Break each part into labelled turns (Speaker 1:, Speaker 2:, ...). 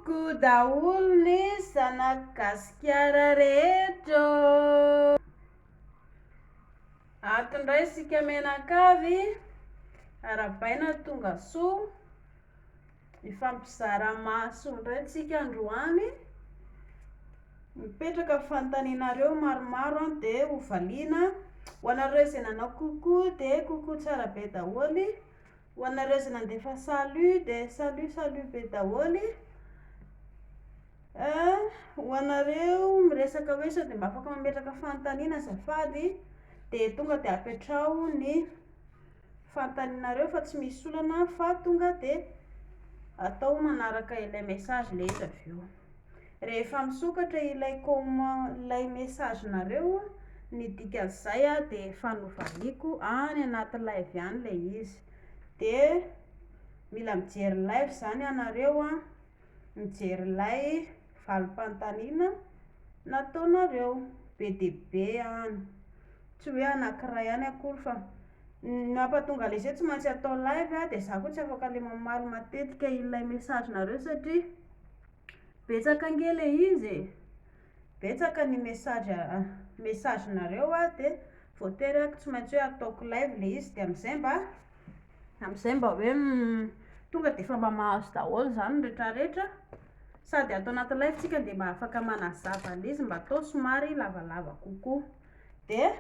Speaker 1: Coucou daholo ny zanak'i Gasikara rehetra ô! Ato indray isika mianakavy, arahabaina tonga soa, hifampizara mahasoa indray tsika androany. Mipetraka ny fanontanianareo maromaro dia ho valiana. Ho anareo izay nanao coucou dia coucou tsara be daholo. Ho anareo izay nandefa salut dia salut salut be daholo. Ho anareo miresaka hoe sao dia mba afaka mametraka fanontaniana azafady dia tonga dia apetraho ny fanontanianareo fa tsy misy olana fa tonga dia atao manaraka ilay message ilay izy avy eo. Rehefa misokatra ilay comment ilay message-nareo ny dikan'izay dia efa novaliako any anaty live any ilay izy. Dia mila mijery live izany ianareo an, mijery ilay valim-panontaniana nataonareo. Be dia be any, tsy hoe anankiray ihany akory fa ny mampatonga an'ilay izy hoe tsy maintsy atao live dia izaho koa tsy afaka ilay mamaly matetika ilay message-nareo satria Betsaka ange le izy e! Betsaka ny message message-nareo a dia voatery aho tsy maintsy hoe ataoko live le izy dia amin'izay mba amin'izay mba hoe tonga dia efa mba mahazo daholo izany ny rehetrarehetra sady ato anaty live tsika dia mba afaka manazava an'ilay izy mba atao somary lavalava kokoa. Dia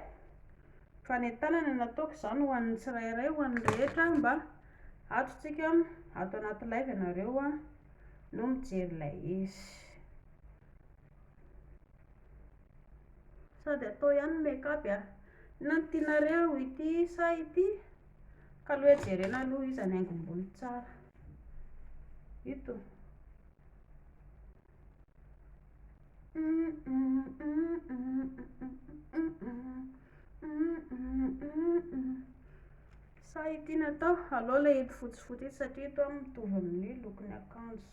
Speaker 1: fanentanana no ataoko izany ho an'ny tsirairay, ho an'ny rehetra mba ato tsika ato anaty live ianareo a. no mijery ilay izy. Sady atao ihany ny make up a. Inona no tianareo, ity sa ity? Ka aloha hoe jerena aloha iza ny haingom-bolo tsara. Ito. Sa ity no atao? Aleo ilay ito fotsifotsy ito satria ito mitovy amin'ny lokon'ny akanjo.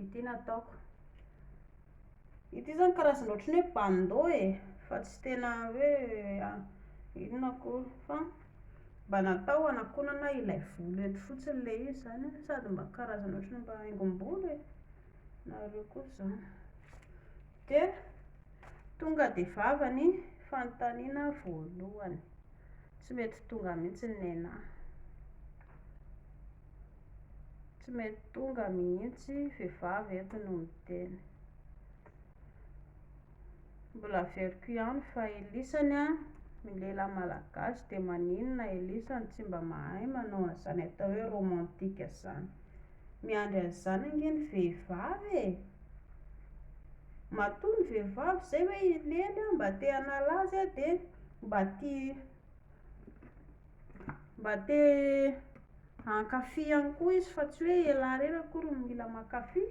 Speaker 1: Ity no ataoko. Ity izany karazana ohatran'ny hoe bandeau e, fa tsy tena hoe inona akory fa mba natao hanakonana ilay volo eto fotsiny ilay izy izany sady mba karazana ohatran'ny mba haingom-bolo e. Nareo koa izany. Dia tonga dia vava ny fanontaniana voalohany. Tsy mety tonga mihitsy ny nenà. Tsy mety tonga mihitsy vehivavy eto no miteny. Mbola averiko ihany fa elisany an, ny lehilahy malagasy dia maninona elisany tsy mba mahay manao an'izany atao hoe romantique izany. Miandry an'izany ange ny vehivavy e! Matoa ny vehivavy izay hoe hilely an, mba te hanala azy an, dia mba tia mba te hankafy ihany koa izy fa tsy hoe elah irery akory no mila mankafy.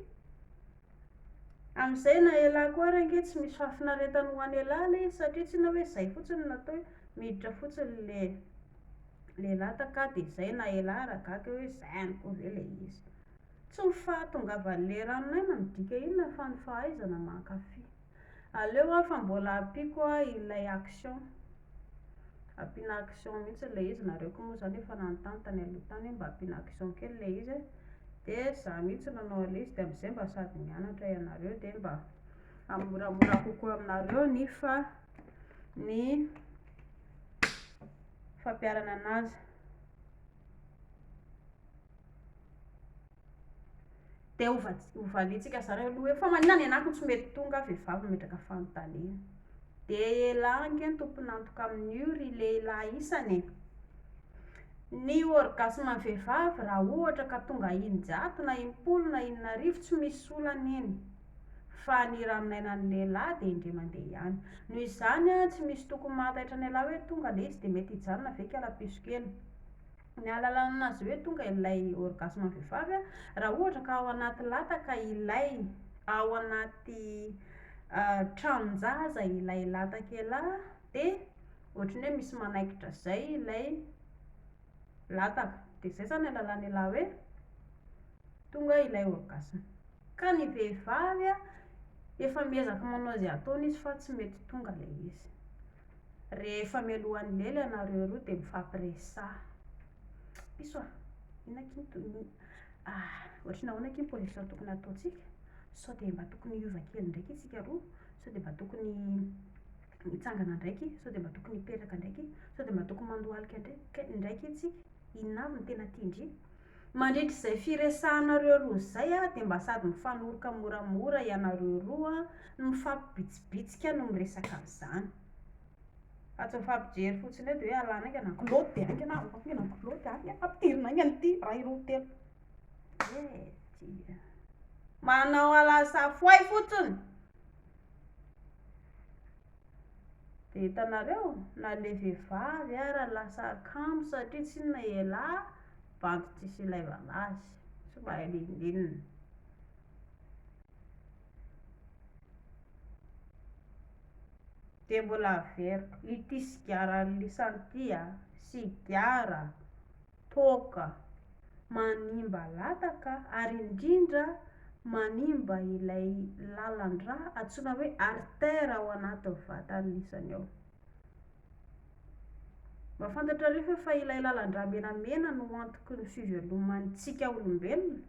Speaker 1: Amin'izay na elah koa ary ange tsy misy fahafinaretana ho an'elah ilay izy satria tsy inona hoe izay fotsiny no natao hoe miditra fotsiny le lehilahy taka dia izay na elah ary gaga hoe izay ihany koa ve ilay izy. Tsy ny fahatongavan'ilay ranon'aina midika inona fa ny fahaizana mankafy. Aleo aho fa mbola ampiako ilay action. Ampiana action mihitsy ilay izy, nareo koa moa izany efa nanontany tany aloha tany hoe mba ampiana action kely ilay izy dia za mihitsy no nanao an'ilay izy dia amin'izay mba sady mianatra ianareo dia mba hamoramora kokoa aminareo ny fa ny fampiharana anazy. Dia ho valiantsika zareo aloha hoe fa maninona ny anah ko tsy mety tonga vehivavy mametraka fanontaniana. Dia elah ange no tompon'antoka amin'io ry lehilahy isany e. Ny orgasme ny vehivavy raha ohatra ka tonga in-jato na im-polo na in'arivo tsy misy olana iny. Fa ny ranon'ainan'ny lehilahy dia indray mandeha ihany. Noho izany tsy misy tokony mahataitra an'ialahy hoe tonga ilay izy dia mety hijanona ve kala piso kely. Ny ahalalana azy hoe tonga ilay orgasme vehivavy raha ohatra ka ao anaty lataka ilay ao anaty tranon-jaza ilay lataka elah dia ohatran'ny hoe misy manaikitra izay ilay lataka dia izay izany ahalalana elah hoe tonga ilay orgasme. Ka ny vehivavy efa miezaka manao izay ataony izy fa tsy mety tonga ilay izy. Rehefa mialohan'ny lela ianareo roa dia mifampiresaha. Piso a! Inona akia ny tohiny? Ah, ohatry ny ahoana akia ny position tokony hataontsika? Sao dia mba tokony hiova kely ndraiky isika roa? Sao dia mba tokony hitsangana ndraiky? Sao dia mba tokony hipetraka ndraiky? Sao dia mba tokony mandohalika ndraiky ndraiky isika? Inona avy no tena tian-dry? Mandritra izay firesahanareo roa izay dia mba sady mifanoroka moramora ianareo roa no mifampibitsibitsika no miresaka an'izany. Fa tsy mifampijery fotsiny eo dia hoe alana haingana ny kilaoty dia haingana, haingana ny kilaoty, haingana, ampidirina haingana ity, iray, roa, telo. Eh, tsia. Manao alasafoay fotsiny. Dia hitanareo, na ilay vehivavy ara lasa kamo satria tsy inona elah, bandy tsisy ilaivana azy, tsy mahay n'inon'inona. Dia mbola averiko, ity sigara lisany ity a, sigara, toaka, manimba lataka ary indrindra manimba ilay lalan-drà antsoina hoe artère ao anatin'ny vatan'ny lisany ao. Mba fantatrareo ve fa ilay lalan-drà menamena no antoky ny fivelomantsika olombelona?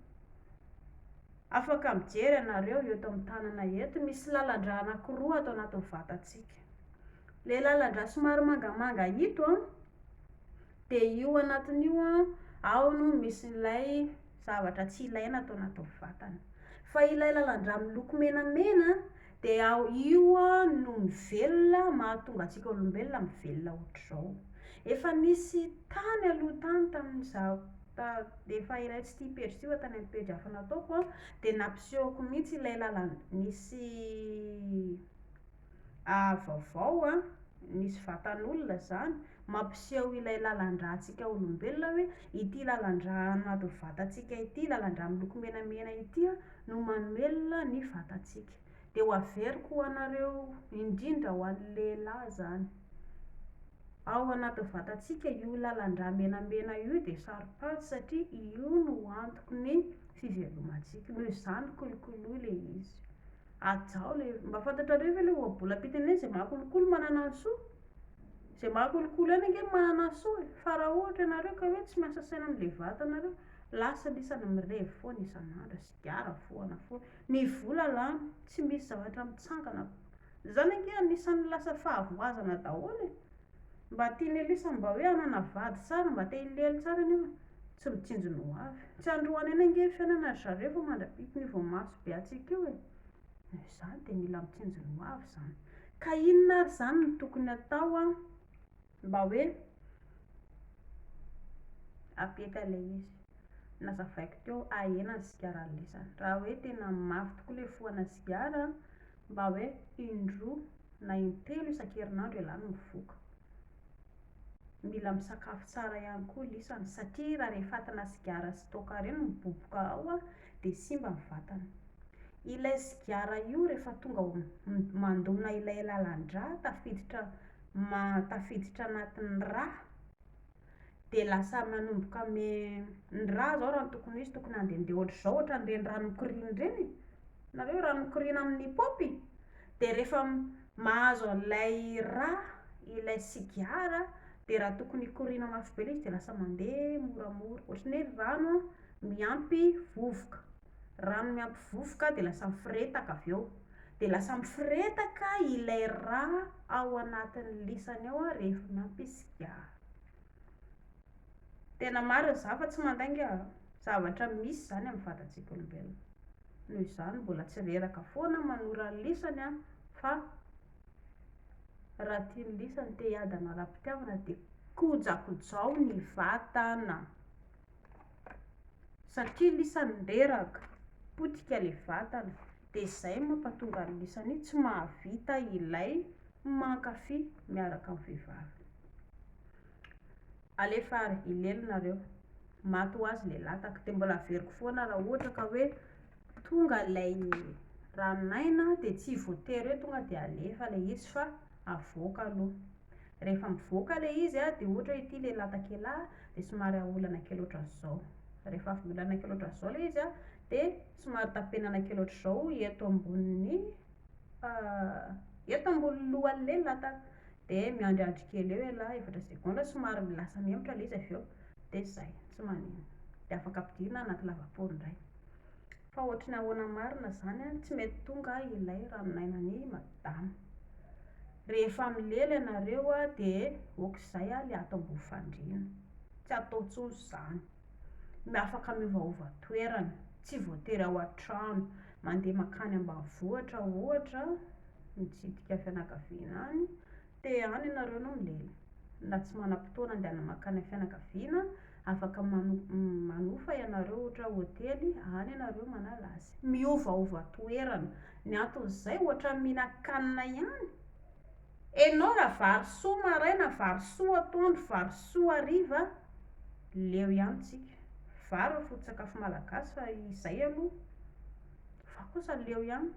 Speaker 1: Afaka mijery ianareo eto amin'ny tanana eto, misy lalan-drà anankiroa ato anatin'ny vatantsika. Ilay lalan-drà somary mangamanga ito an, dia io anatin'io an, ao no misy ilay zavatra tsy ilaina ato anatin'ny vatana. Fa ilay lalan-drà miloko menamena dia ao io no mivelona mahatonga antsika olombelona mivelona ohatr'izao. Efa nisy tany aloha tany tamin'izaho ta- efa ilay tsy ity pejy ity fa tany amin'ny pejy hafa nataoko an, dia nampisehoko mihitsy ilay lalan- nisy vaovao an, nisy vatan'olona izany, mampiseho ilay lalan-dràntsika olombelona hoe ity lalan-drà anaty vatantsika ity, lalan-drà miloko menamena ity an, no mamelona ny vatantsika. Dia ho averiko ho anareo, indrindra ho an'ny lehilahy izany. Ao anaty vatantsika io lalan-drà menamena io dia saro-pady satria io no antoky ny fivelomantsika. Noho izany kolokoloy ilay izy. Hajao ilay, mba fantatrareo ve ilay ohabolam-pitenenana izay mahakolokolo manana ny soa? Izay mahakolokolo ihany ange no manana ny soa e! Fa raha ohatra ianareo ka hoe tsy miasa saina amin'ilay vatanareo, lasa lisany mirevy foana isan'andro, sigara fohana foana, ny vola lany, tsy misy zavatra mitsangana akory. Izany ange anisan'ny lasa fahavoazana daholo e! Mba tian'i Elisa mba hoe hanana vady tsara, mba te hilely tsara nefa tsy mitsinjo ny ho avy. Tsy androany ihany ange ny fiainana ry zareo fa mandra-pipy ny voamaso be antsika io e! Noho izany dia mila mitsinjo ny ho avy izany. Ka inona ary izany no tokony atao an, mba hoe hampety an'ilay izy? Nazavaiko teo, ahena ny sigara lisany. Raha hoe tena mafy tokoa ilay fohana sigara an, mba hoe indroa na intelo isan-kerinandro ialahy no mivoka. Mila misakafo tsara ihany koa lisany satria raha rehefa fatina sigara sy toaka ireny miboboka ao dia simba ny vatana. Ilay sigara io rehefa tonga ao mandona ilay lalan-drà tafiditra tafiditra anatin'ny rà dia lasa manomboka me ny rà izao raha ny tokony ho izy tokony handehandeha ohatr'izao ohatran'ireny rano mikoriana ireny e, nareo rano mikoriana amin'ny paompy dia rehefa mahazo an'ilay rà ilay sigara dia raha tokony hikoriana mafy be ilay izy dia lasa mandeha moramora ohatran'ny hoe rano miampy vovoka, rano miampy vovoka dia lasa miforetaka avy eo, dia lasa miforetaka ilay rà ao anatin'ny lisany ao rehefa miampy sigara. Tena marina izany fa tsy mandainga aho. Zavatra misy izany amin'ny vatantsika olombelona. Noho izany mbola tsy reraka foana manora ny lisany aho fa raha tian'ny lisany te hiadana ara-pitiavana dia kojakojao ny vatana. Satria lisany reraka, potika ilay vatana. Dia izay no mampatonga ny lisany tsy mahavita ilay mankafy miaraka amin'ny vehivavy. Alefa ary, hilely nareo. Maty ho azy ilay lataka. Dia mbola averiko foana raha ohatra ka hoe tonga ilay ranon'aina dia tsy voatery hoe tonga dia alefa ilay izy fa avoaka aloha. Rehefa mivoaka ilay izy dia ohatra hoe ity ilay lataka elah dia somary aolana kely ohatran'izao. Rehefa avy miolana kely ohatran'izao ilay izy dia somary tapenana kely ohatr'izao eto ambonin'ny eto ambonin'ny lohan'ilay lataka. Dia miandriandry kely eo ialahy efatra segondra, somary lasa mihemotra ilay izy avy eo, dia izay, tsy maninona. Dia. Dia afaka ampidirina anaty lavapory indray. Fa ohatry ny ahoana marina izany an, tsy mety tonga ilay ranonainan'i madama. Rehefa milela ianareo dia ok izay ilay ato ambony fandriana. Tsy atao intsony izany. Afaka miovaova toerana, tsy voatery ao an-trano. Mandeha mankany ambanivohitra ohatra, mitsidika fianakaviana any, Te any ianareo no milela. Na tsy manam-potoana andehanana mankany amin'ny fianakaviana, afaka manofa ianareo ohatra hotely, any ianareo manala azy. Miovaova toerana. Ny anton'izay ohatran'ny mihinan-kanina ihany. Enao raha vary soa maraina, vary soa atoandro, vary soa hariva, leo ihany tsika. Vary no foto-tsakafo malagasy fa izay aloha. Fa kosa leo ihany.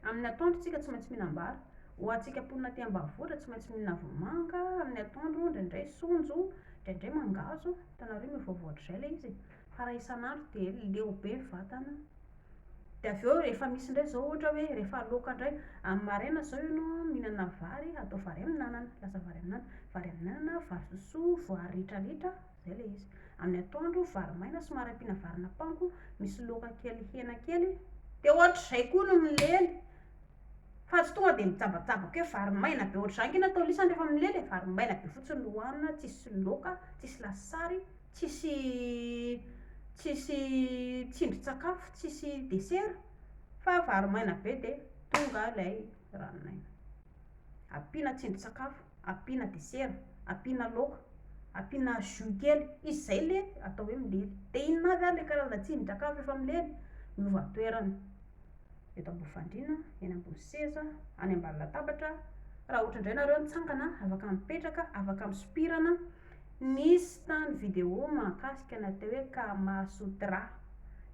Speaker 1: Amin'ny atoandro tsika tsy maintsy mihinam-bary. Ho antsika mponina aty ambanivohitra tsy maintsy mihinana vomanga amin'ny atoandro, indraindray sonjo, indraindray mangahazo. Hitanareo miovaova ohatr'izay ilay izy e. Fa raha isan'andro dia leo be ny vatana. Dia avy eo rehefa misy indray izao ohatra hoe rehefa laoka indray, amin'ny maraina izao ianao mihinana vary, atao vary amin'anana, lasa vary amin'anana. Vary amin'anana, vary sosoa, voary ritraritra. Izay ilay izy. Amin'ny atoandro, vary maina somary ampiana varin'ampango, misy laoka kely hena kely. Dia ohatr'izay koa ny milely. Fa tsy tonga dia mijabajabaka hoe vary maina be ohatr'izany ange no atao lisany rehefa milely e. Vary maina be fotsiny no hohanina, tsisy laoka, tsisy lasary, tsisy tsisy tsindrin-tsakafo, tsisy desera fa vary maina be dia tonga ilay ranonaina. Ampiana tsindrin-tsakafo, ampiana desera, ampiana laoka, ampiana jus kely, izay le atao hoe milely. Dia inona avy ary le karazana tsindrin-tsakafo rehefa milely? Miova toerana, eto ambony fandriana, eny ambony seza, any ambany latabatra, raha ohatra indray nareo mitsangana afaka mipetraka, afaka misopirana. Nisy tany vidéo mahakasika ny atao hoe Kama Sutra.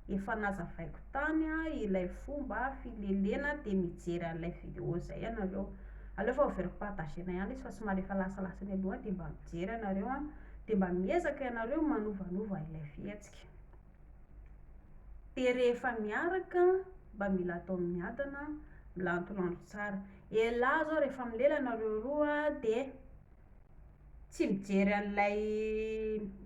Speaker 1: Efa nazavaiko tany ilay fomba filelena dia mijery an'ilay vidéo izay ianareo. Aleo fa hoveriko partager-na ihany izy fa somary efa lasalasa eny aloha dia mba mijery ianareo an. Dia mba miezaka ianareo manovanova ilay fihetsika. Dia rehefa miaraka mba mila atao miadana, milantolanto tsara. Elah zao rehefa milela ianareo roa dia tsy mijery an'ilay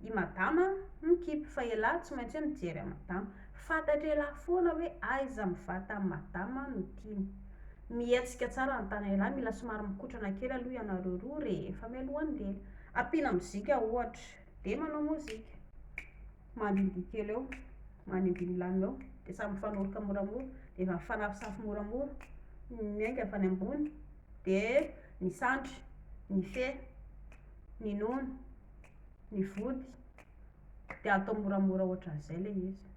Speaker 1: i madama mikipy fa elah tsy maintsy hoe mijery an'i madama. Fantatr'elah foana hoe aiza amin'ny vatan'i madama no tiany. Mihetsika tsara ny tanan'elah, mila somary mikotrana kely aloha ianareo roa rehefa mialohan'ny lela. Ampiana mozika ohatra, dia manao mozika. Mandihindihy kely eo, mandihindihy milamina eo, dia samy mifanoroka moramora, dia efa mifanafosafo moramora, miainga avy any ambony, dia ny sandry, ny fe, ny nono, ny vody, dia atao moramora ohatran'izay ilay izy.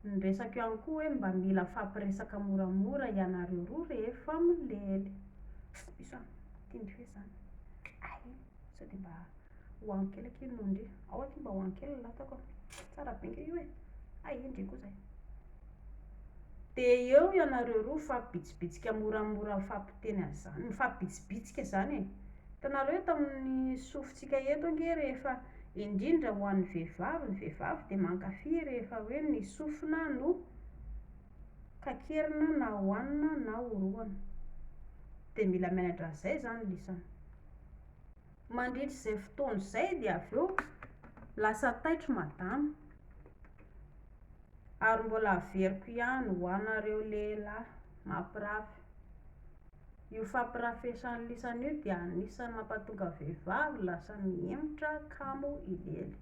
Speaker 1: Ny resako ihany koa hoe mba mila mifampiresaka moramora ianareo roa rehefa milely. Diso an, tian'ny fe izany. Ay, sao dia mba hohaniko kely akia ny nonon-dry. Ao akia mba hohaniko kely ny latako. Tsara be ange io e. Ay, ndry koa izay. Dia eo ianareo roa mifampibitsibitsika moramora mifampiteny an'izany. Mifampibitsibitsika izany e. Hitanareo eto amin'ny sofintsika eto ange rehefa, indrindra ho an'ny vehivavy, ny vehivavy dia mankafy rehefa hoe ny sofina no kakerina na hohanina na orohana. Dia mila mianatra an'izay izany lisany. Mandritra izay fotoana izay dia avy eo lasa taitry madama. Ary mbola averiko ihany ho anareo lehilahy mampirafy. Io fampirafesan'ny lisany io dia anisan'ny mampatonga vehivavy lasa mihemotra kamo hilely.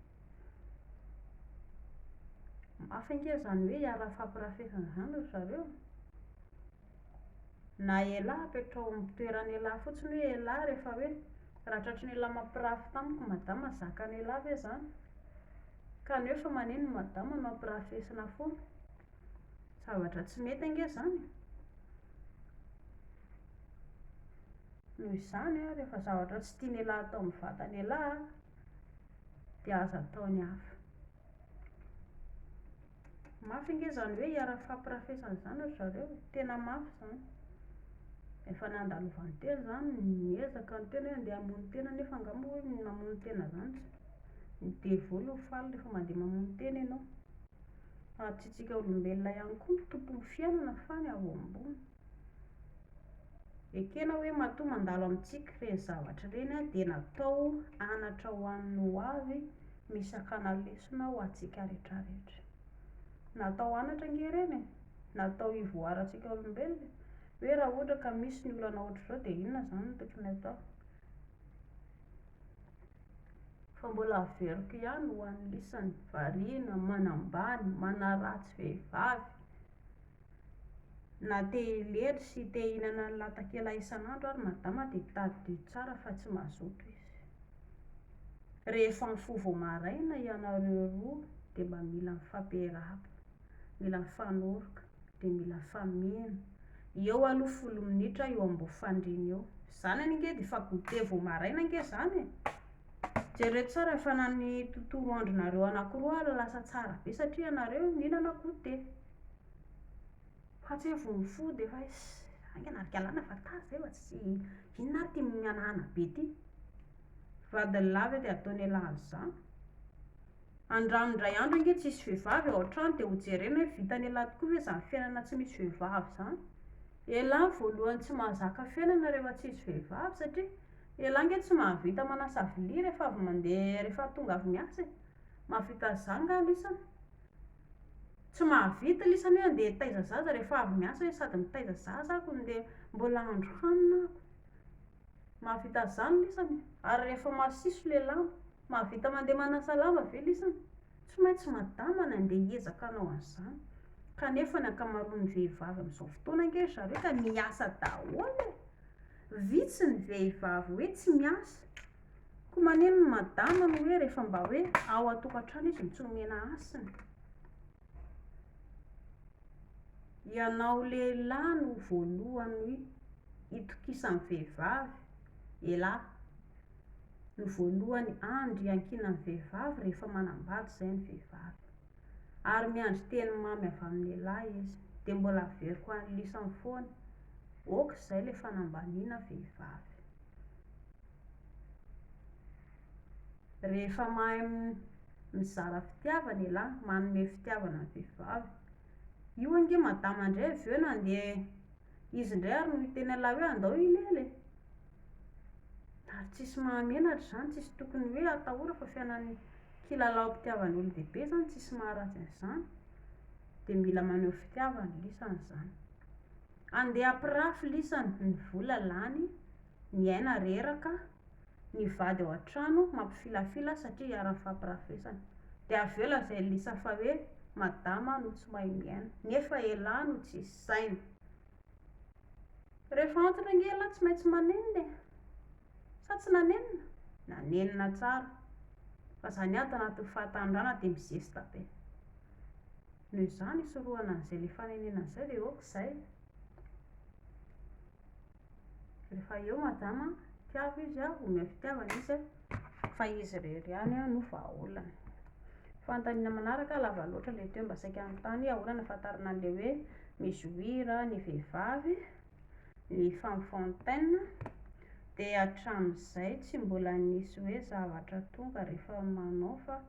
Speaker 1: Mafy ange izany hoe hiara-fampirafesana izany ry zareo. Na elah apetraho amin'ny toeran'elah fotsiny hoe elah rehefa hoe raha tratran'elah mampirafy tamiko madama zakan'elah ve izany? Ka nefa manino madama no ampirafesina foana? Zavatra tsy mety ange izany e! Noho izany an, rehefa zavatra tsy tian'elah atao amin'ny vatan'elah dia aza ataony hafa. Mafy ange izany hoe hiara-fampirafesana izany ry zareo e, tena mafy izany. Efa nandalovan'ny tena izany, niezaka ny tena hoe andeha hamono tena nefa angamba hoe namono tena izany tsy, ny devoly no faly rehefa mandeha mamono tena ianao. Ary tsy isika olombelona ihany koa no tompon'ny fiainana fa ny ao ambony. Ekena hoe matoa mandalo amintsika ireny zavatra ireny dia natao anatra ho an'ny ho avy, misy hakana lesona ho antsika rehetrarehetra. Natao anatra ange ireny e! Natao hivoarantsika olombelona e! Hoe raha ohatra ka misy ny olana ohatr'izao dia inona izany no tokony hatao? Fa mbola averiko ihany ho an'ny lisany, variana, manambany, manaratsy vehivavy. Na te hilely sy te hihinana ny latakela isan'andro ary madama dia tadidio tsara fa tsy mazoto izy. Rehefa mifoha vao maraina ianareo roa dia mba mila mifampiarahaba, mila mifanoroka, dia mila mifameno. Eo aloha folo minitra eo ambony fandriana eo. Izany ange dia efa goûter vao maraina ange izany e! Jereo tsara fa na ny tontolo andronareo anankiroa ary lasa tsara be satria ianareo mihinana goûter. Fa tsy hoe vao mifoha dia efa hoe haingana ry kalana fa tara izay fa tsy inona ary ity mihanahana be ity. Vadiny lahy ve dia ataon'ialahy an'izany? Andramo indray andro ange tsisy vehivavy ao an-trano dia hojerena hoe vitan'ialahy tokoa ve izany fiainana tsy misy vehivavy izany. Ialahy no voalohany tsy mahazaka fiainana rehefa tsisy vehivavy satria ialahy ange tsy mahavita manasa vilia rehefa avy mandeha rehefa tonga avy miasa e. Mahavita an'izany nga lisany? Tsy mahavita lisany hoe andeha hitaiza zaza rehefa avy miasa hoe sady mitaiza zaza ako no ndeha mbola hahandro hanina ako. Mahavita an'izany lisany? Ary rehefa masiso le lamba, mahavita mandeha manasa lamba ve lisany? Tsy maintsy madama ny andeha hiezaka hanao an'izany. Kanefa ny ankamaroan'ny vehivavy amin'izao fotoana ange ry zareo ka miasa daholo e! Vitsy ny vehivavy hoe tsy miasa. Koa maneno ny madama no hoe rehefa mba hoe ao an-tokantrano izy no tsy omena hasina. Ianao lehilahy no voalohany itokisan'ny vehivavy, elah no voalohany andry iankinan'ny vehivavy rehefa manambady izay ny vehivavy. Ary miandry teny mamy avy amin'elah izy. Dia mbola averiko any lisany foana, ok izay ilay fanambaniana vehivavy. Rehefa mahay mizara fitiavana elah, manome fitiavana ny vehivavy. Io ange madama indray avy eo nandeha, izy indray ary no niteny an'lah hoe andao hilely e. Ary tsisy mahamenatra izany, tsisy tokony hoe atahora fa fiainan'ny kilalaom-pitiavan'olon-dehibe izany, tsisy maharatsy an'izany. Dia mila maneho fitiavana lisany izany. Andeha hampirafy lisany, ny vola lany, ny aina reraka, ny vady ao an-trano mampifilafila satria iharan'ny fampirafesana. Dia avy eo lazain'i Lisa fa hoe madama no tsy mahay miaina, nefa elah no tsisy saina. Rehefa antitra ange elah tsy maintsy manenina e! Sa tsy nanenina? Nanenina tsara. Fa zany ato anatin'ny fahatanorana dia mizesta be. Noho izany hisorohana an'izay le fanenenana izay dia ok izay. Rehefa eo madama, tiavo izy a, omeo fitiavana izy a, fa izy irery ihany no vahaolana. Fanontaniana manaraka, lava loatra ilay teo mba saika hanontany ahoana no ahafantarana an'ilay hoe mi-jouir ny vehivavy, ny femme fontaine, dia hatramin'izay tsy mbola nisy hoe zavatra tonga rehefa manao fa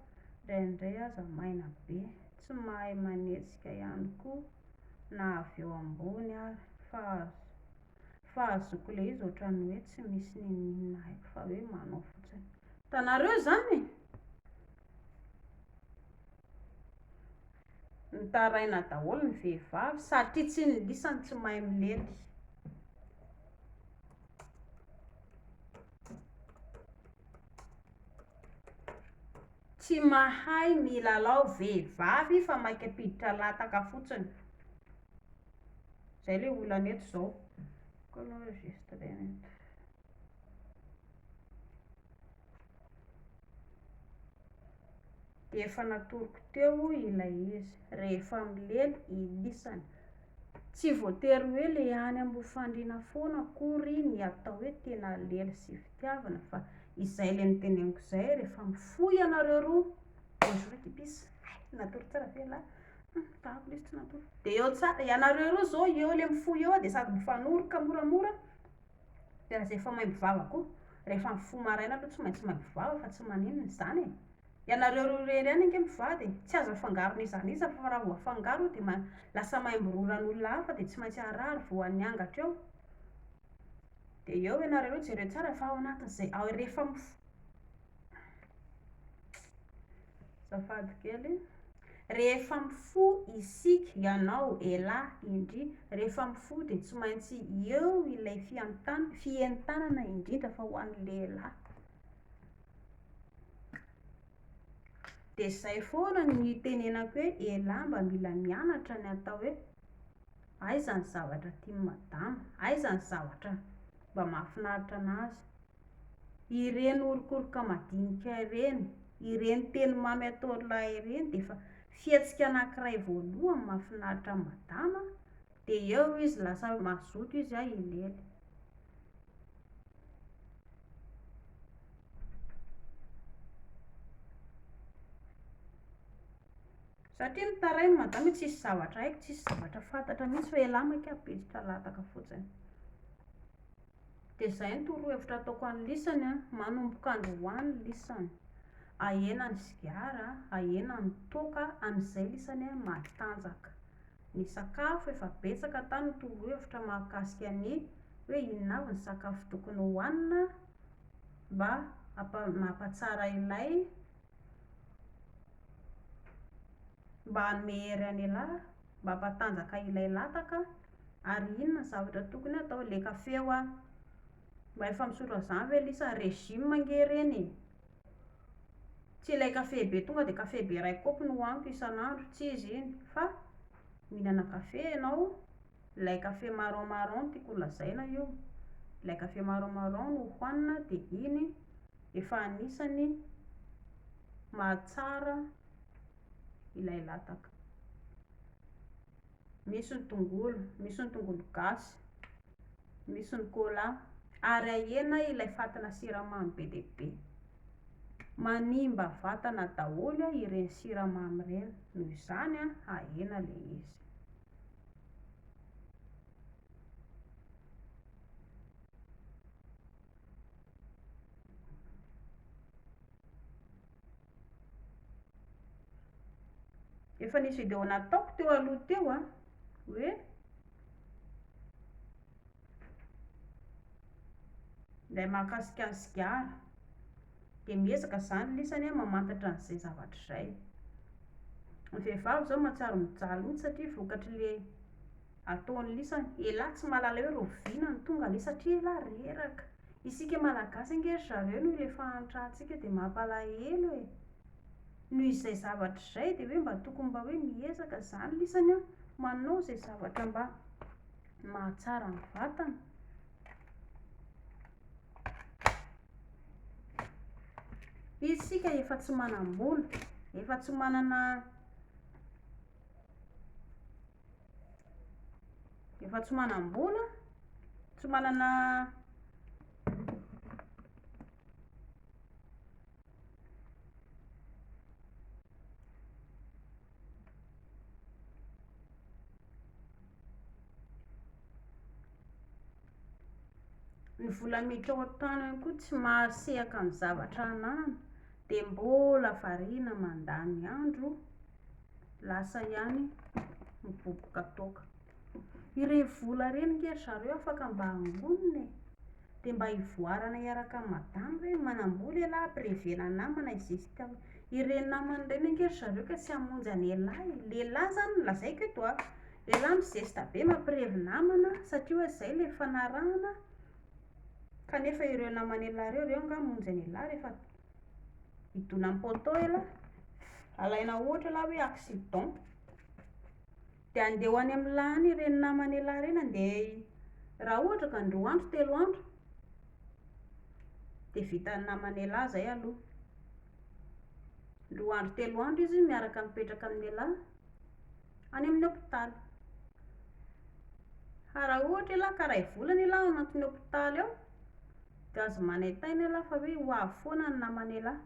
Speaker 1: indraindray aza maina be, tsy mahay manetsika ihany koa na avy eo ambony ary fa fahazoako ilay izy ohatran'ny hoe tsy misy n'inon'inona haiko fa hoe manao fotsiny. Hitanareo izany e? Mitaraina daholo ny vehivavy satria tsy ny lisany tsy mahay milely. Tsy mahay milalao vehivavy fa maika ampiditra lataka fotsiny. Zay le olana eto zao. Ko aloha enregistrena eto. Dia efa natoroko teo ilay izy. Rehefa milely ilisany. Tsy voatery hoe le any ambony fandriana foana akory ny atao hoe tena lely sy fitiavana fa izay le noteneniko izay rehefa mifoha ianareo roa, bonjour kipis, hay natory tsara ve ialahy? Hum tahako lesy tsy natory. Dia eo tsara, ianareo roa izao eo le mifoha eo dia sady mifanoroka moramora, dia lasa efa maimbo vava koa. Rehefa mifoha maraina aloha tsy maintsy maimbo vava fa tsy maninona izany e. Ianareo roa irery ihany ange mivady e! Tsy azo afangaro n'iza n'iza fa raha vao afangaro dia lasa maimbo roran'olona hafa dia tsy maintsy harary voan'ny angatra eo. Dia eo ianareo ireo jereo tsara fa ao anatin'izay, ao rehefa mifoha, azafady kely, rehefa mifoha isika, ianao, elah, indry, rehefa mifoha dia tsy maintsy eo ilay fiantan- fientanana indrindra fa ho an'ny lehilahy. Dia izay foana no itenenako hoe elah mba mila mianatra ny atao hoe aiza ny zavatra tian'i madama, aiza ny zavatra mba mahafinaritra an'azy. Ireny orokoroka madinika ireny, ireny teny mamy ataon'lah ireny dia efa fihetsika anankiray voalohany mahafinaritra an'i madama dia eo izy lasa mazoto izy hilely. Satria nitaraina madama hoe tsisy zavatra haiko, tsisy zavatra fantatra mihitsy fa elah mainka ampiditra lataka fotsiny. Dia izay no torohevitra ataoko an'i lisany an, manomboka androany lisany, ahena ny sigara, ahena ny toaka, amin'izay lisany an matanjaka. Ny sakafo, efa betsaka tany ny torohevitra mahakasika ny hoe inona avy ny sakafo tokony hohanina mba hampatsara ilay, mba hanome hery an'ialahy, mba hampatanjaka ilay lataka, ary inona ny zavatra tokony hatao. Ilay kafe hoa, mba efa misotro an'izany ve lisa? Régime ange ireny e! Tsy ilay kafe be tonga dia kafe be iray kaopy no hohaniko isan'andro, tsy izy iny, fa mihinana kafe ianao, ilay kafe marron marron no tiako holazaina io, ilay kafe marron marron no hohanina dia iny efa anisany mahatsara ilay lataka. Misy ny tongolo, misy ny tongolo gasy, misy ny cola, ary ahena ilay fatina siramamy be dia be. Manimba vatana daholo ireny siramamy ireny, noho izany ahena ilay izy. Efa nisy vidéo nataoko teo aloha teo an, hoe ilay mahakasika ny sigara. Dia miezaka izany lisany an mamantatra an'izay zavatra izay. Ny vehivavy izao mahatsiaro mijaly mihitsy satria vokatr'ilay ataon'ny lisany. Elah tsy mahalala hoe rahoviana no tonga le satria elah reraka. Isika Malagasy ange ry zareo noho ilay fahantrantsika dia mampalahelo e! Noho izay zavatra izay dia hoe mba tokony mba hoe miezaka izany lisany an, manao izay zavatra mba mahatsara ny vatana. Isika efa tsy manam-bola, efa tsy manana Efa tsy manam-bola, tsy manana Ny vola miditra ao an-trano ihany koa tsy mahasehaka ny zavatra ananana dia mbola variana mandany andro. Lasa ihany miboboka toaka. Ireny vola ireny nge ry zareo afaka mba angonina e. Dia mba hivoarana hiaraka amin'i madama hoe manambola ialahy ampirevena namana hi-zesta. Ireny namana ireny ange ry zareo ka tsy hamonjy an'ialahy e. Lehilahy izany no lazaiko eto a. Lehilahy mi-zesta be mampirevy namana satria hoe izay ilay nifanarahana. Kanefa ireo naman'ialahy ireo, ireo angaha hamonjy an'ialahy rehefa Hidona amin'ny poteau elah. Alaina ohatra elah hoe accident. Dia andeha ho any amin'lah any ireny naman'elah ireny andeha raha ohatra ka indroa andro telo andro dia vitan'ny naman'elah izay aloha. Roa andro telo andro izy miaraka mipetraka amin'elah any amin'ny hopitaly. Fa raha ohatra elah ka iray volana elah ao anatin'ny hopitaly ao Dia aza manaintaina ialahy fa hoe ho avy foana ny naman'ialahy.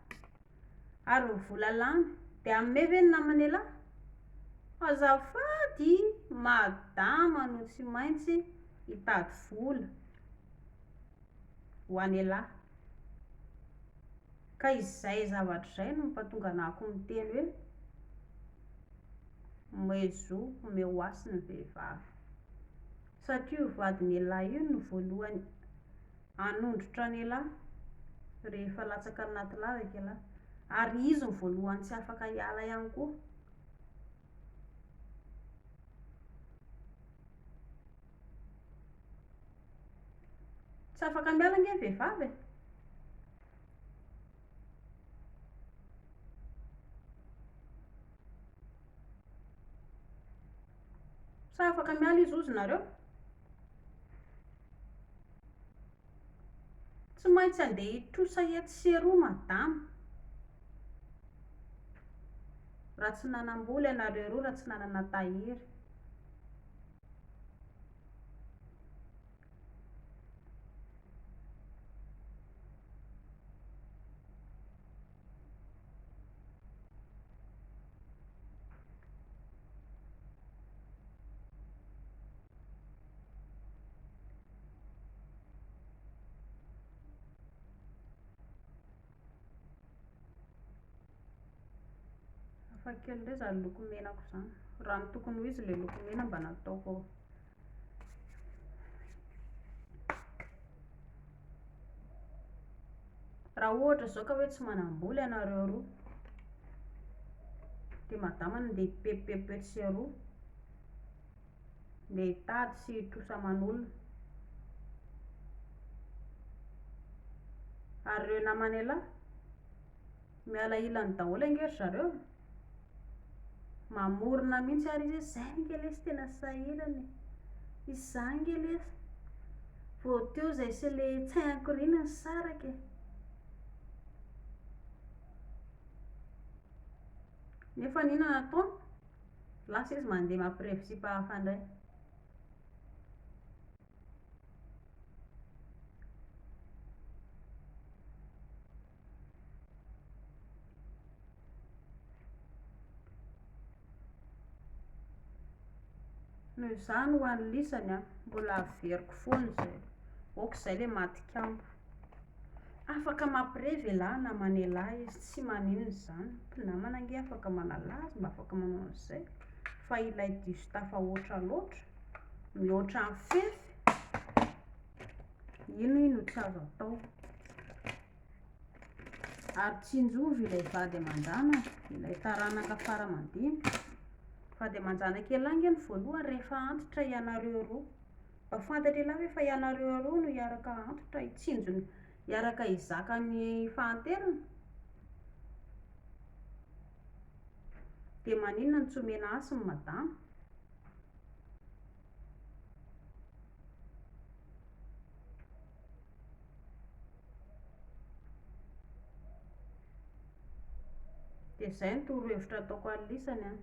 Speaker 1: Ary ny vola lany, dia hanome ve ny naman'ialahy? Azafady, madama no tsy maintsy hitady vola ho an'ialahy. Ka izay zavatra izay no mampatonga anah koa miteny hoe omeo zo, omeo hasina ny vehivavy. Satria io vadin'ialahy io no voalohany. Hanondrotra an'ialahy rehefa latsaka anaty lavaka ialahy. Ary izy no voalohany tsy afaka hiala ihany koa. Tsy afaka miala ange ny vehivavy e. Sa afaka miala izy ozy nareo? Tsy maintsy andeha hitrosa etsy sy eroa madama. Raha tsy nanam-bola ianareo roa, raha tsy nanana tahiry. Hafa kely indray izany loko menako izany. Raha ny tokony ho izy ilay loko mena mba nataoko Raha ohatra izao ka hoe tsy manam-bola ianareo roa, dia madama no andeha hipepipepy etsy sy eroa, andeha hitady sy hitrosa aman'olona. Ary ireo naman'ialahy, miala ilany daholo ange ry zareo e. Mamorona mihitsy ary izy hoe izay ange lesy tena sahirana e. Izaho ange lesy vao teo izay sy ilay tsy hay ankoriana nisaraka e. Nefa inona no ataony? Lasa izy mandeha mampirevy sipa hafa indray. Noho izany ho an'ny lisany an, mbola averiko foana izay. Ok izay ilay matikambo. Afaka mampirevy elah namana elah izy, tsy maninona izany. Mpinamana ange afaka manala azy, mba afaka manao an'izay. Fa ilay diso tafahoatra loatra, mihoatra ny fefy, iny no tsy azo atao. Ary tsinjovy ilay vady aman-janaka, ilay taranaka fara aman-dimby. Vady aman-janak'ialahy ange ny voalohany rehefa antitra ianareo roa. Mba fantatr'ialahy ve fa ianareo roa no hiaraka antitra hitsinjo ny, hiaraka hizaka ny fahanterana? Dia maninona no tsy omena hasiny madama? Dia izay no torohevitra ataoko an'lisany an.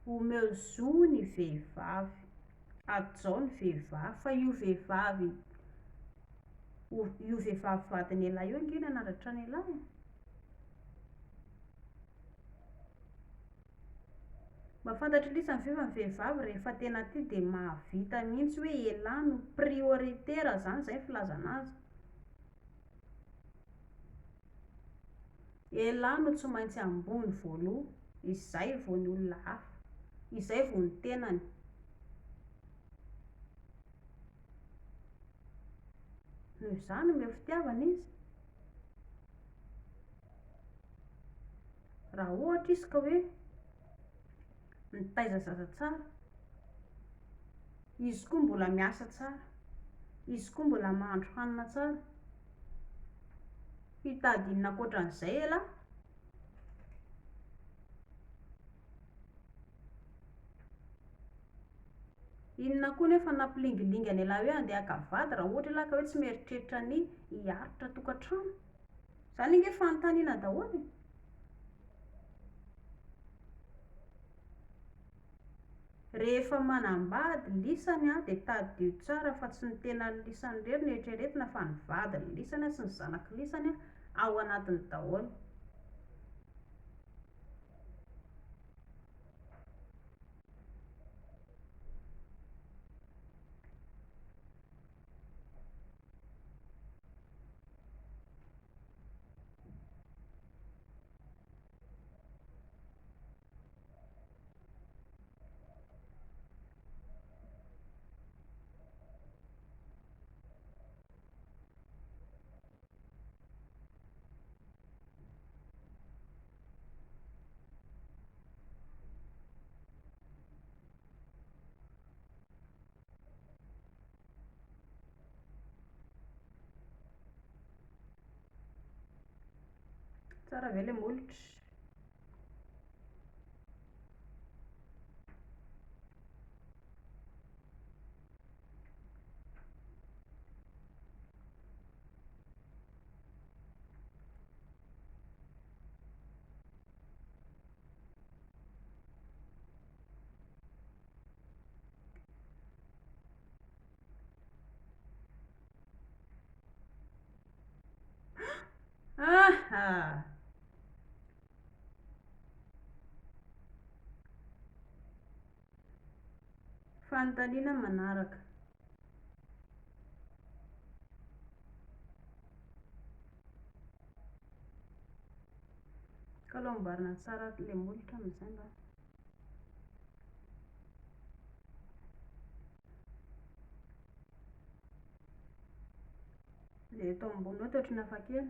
Speaker 1: Omeo zo ny vehivavy. Hajao ny vehivavy. Fa io vehivavy io vehivavy vadin'ialahy io ange nanandratra an'ialahy e. Mba fantatr'i lisany ve fa ny vehivavy rehefa tena tia dia mahavita mihitsy hoe elah no prioritaire zany zay ny filazana azy. Elah no tsy maintsy ambony voaloha izay vao ny olona hafa, izay vao ny tenany. Noho izany omeo fitiavana izy. Raha ohatra izy ka hoe mitaiza zaza tsara, izy koa mbola miasa tsara, izy koa mbola mahandro hanina tsara, hitady inona ankoatran'izay elah? Inona koa nefa nampilingilingy an'ialahy hoe andeha haka vady raha ohatra ialahy ka hoe tsy mieritreritra ny hiaritra tokantrano? Izany ange fanontaniana daholo e! Rehefa manambady lisany an dia tadidio tsara fa tsy ny tenan'ny lisany irery no eritreretina fa ny vadin'ny lisany sy ny zanak'i lisany ao anatiny daholo. Tsara ve ilay molotra? Aha! Fanontaniana manaraka. Ka aleo amboarina tsara ilay molotra amin'izay mba. Ilay eto ambony eo ohatran'ny hafakely.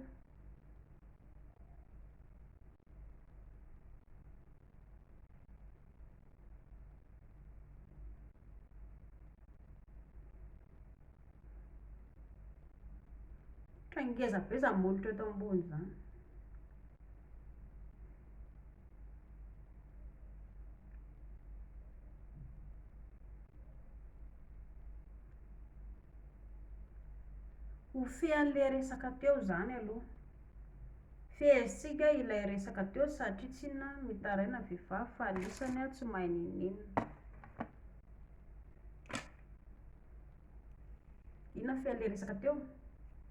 Speaker 1: Ohatran'ny ngeza be izany molotra eto ambony izany. Ho fean'ilay resaka teo izany aloha. Fehezintsika ilay resaka teo satria tsinona mitaraina vehivavy fa alisany tsy mahay n'inon'inona. Inona ny fean'ilay resaka teo?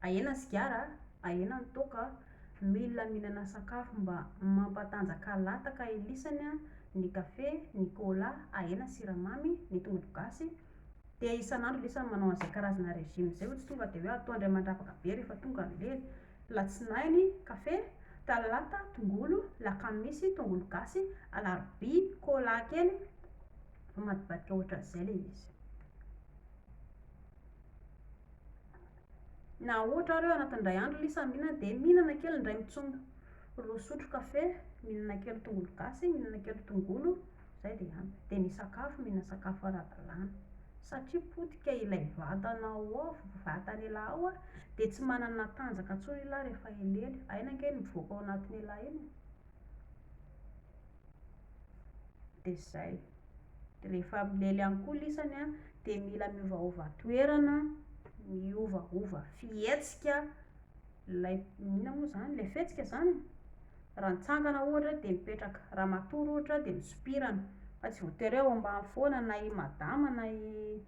Speaker 1: Ahena ny sigara, ahena ny toaka, mila mihinana sakafo mba mampatanjaka lataka elisany ny kafe, ny cola, ahena ny siramamy, ny tongolo gasy, dia isan'andro lisany manao an'izay karazana régime izay fa tsy tonga dia hoe atao indray mandrapaka be rehefa tonga ny lera. Latsinainy, kafe, talata, tongolo, lakamisy, tongolo gasy, alarobia, cola kely, mamadibadika ohatran'izay ilay izy. Na ohatra ary hoe anatin'ny indray andro lisa mihinana dia mihinana kely indray mitsongo roa sotro kafe, mihinana kely tongolo gasy, mihinana kely tongolo, izay dia ampy. Dia ny sakafo, mihinana sakafo ara-dalàna. Satria potika ilay vatanao ao, vatan'elah ao dia tsy manana tanjaka intsony elah rehefa helely. Aina ange ny mivoaka ao anatin'elah iny e. Dia izay. Dia rehefa milely ihany koa lisany an, dia mila miovaova toerana, miovaova fihetsika, ilay inona moa izany, ilay fihetsika izany e. Raha mitsangana ohatra dia mipetraka, raha matory ohatra dia misopirana, fa tsy voatery hoe ao ambany foana na i madama na i,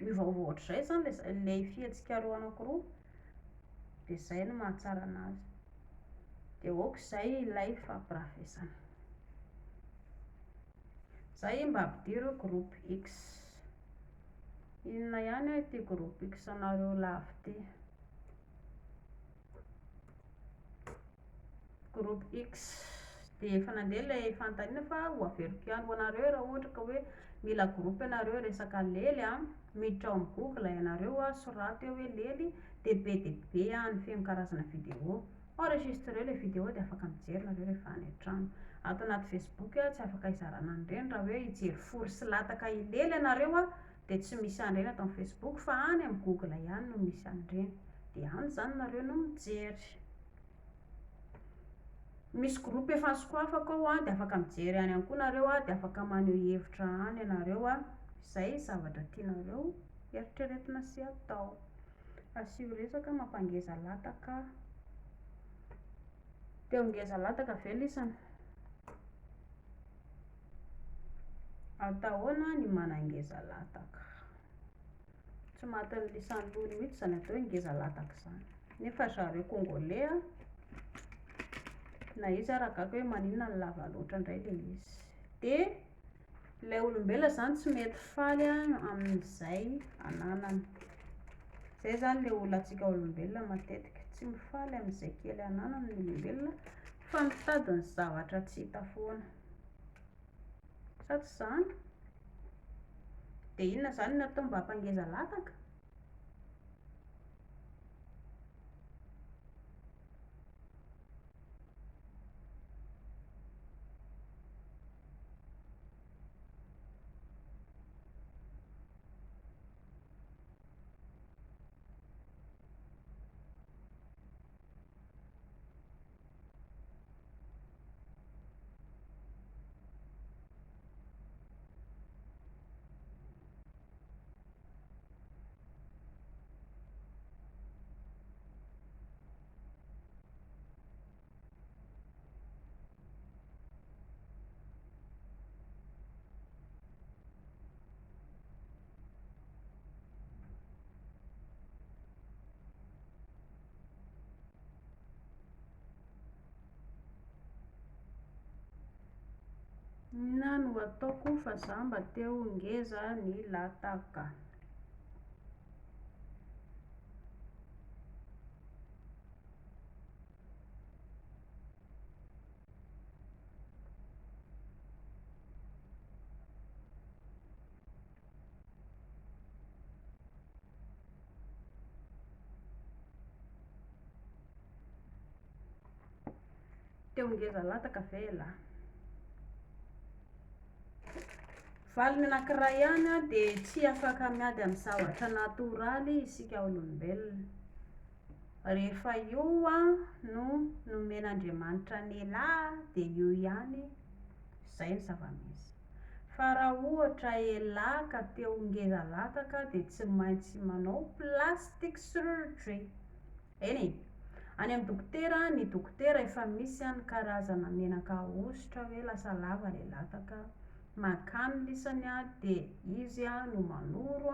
Speaker 1: miovaova ohatr'izay izany ilay fihetsikareo anankiroa, dia izay no mahatsara an'azy. Dia ok izay ilay fampirafesana. Zay mba ampidiro groupe X. Inona ihany hoy ity groupe X anareo lavo ity. Groupe X. Dia efa nandeha ilay fanontaniana fa ho averiko ihany ho anareo raha ohatra ka hoe mila groupe ianareo resaka lely an, miditra ao amin'ny google ianareo an, soraty eo hoe lely dia be dia be any feno karazana vidéo. Enregistreo ilay vidéo dia afaka mijery nareo rehefa any an-trano. Ato anaty Facebook tsy afaka hizarana an'ireny raha hoe hijery fory sy lataka hilely ianareo dia tsy misy an'ireny ato amin'ny Facebook fa any amin'ny Google ihany no misy an'ireny. Dia any izany nareo no mijery. Misy groupe efa nosokafako ao dia afaka mijery any ihany koa nareo dia afaka maneho hevitra any ianareo izay zavatra tianareo eritreretina sy atao. Asio resaka mampangeza lataka. Te ho ngeza lataka ve lisany? Atao ahoana ny manangeza lataka? Tsy matin'ny lisany lohany mihitsy izany atao hoe ngeza lataka izany. Nefa zareo congolais a, na iza ary gaga hoe maninona no lava loatra indray ilay izy. Dia Ilay olombelona izany tsy mety faly amin'izay ananany. Izay izany ilay olantsika olombelona matetika. Tsy mifaly amin'izay kely ananany ny olombelona fa mitady ny zavatra tsy hita foana. Sa tsy izany? Dia inona izany no atao mba hampangeza lataka? no ataoko fa za mba te ho ngeza ny lataka. Te ho ngeza lataka ve elah? Valiny anankiray ihany dia tsy afaka miady amin'ny zavatra natoraly isika olombelona. Rehefa io no nomen'Andriamanitra an'elah dia io ihany, izay ny zava-misy. Fa raha ohatra elah ka te ho ngeza lataka dia tsy maintsy manao plastic surgery. Eny e! Any amin'ny dokotera, ny dokotera efa misy any karazana menaka ahosotra hoe lasa lava ilay lataka, mankany lisany dia izy no manoro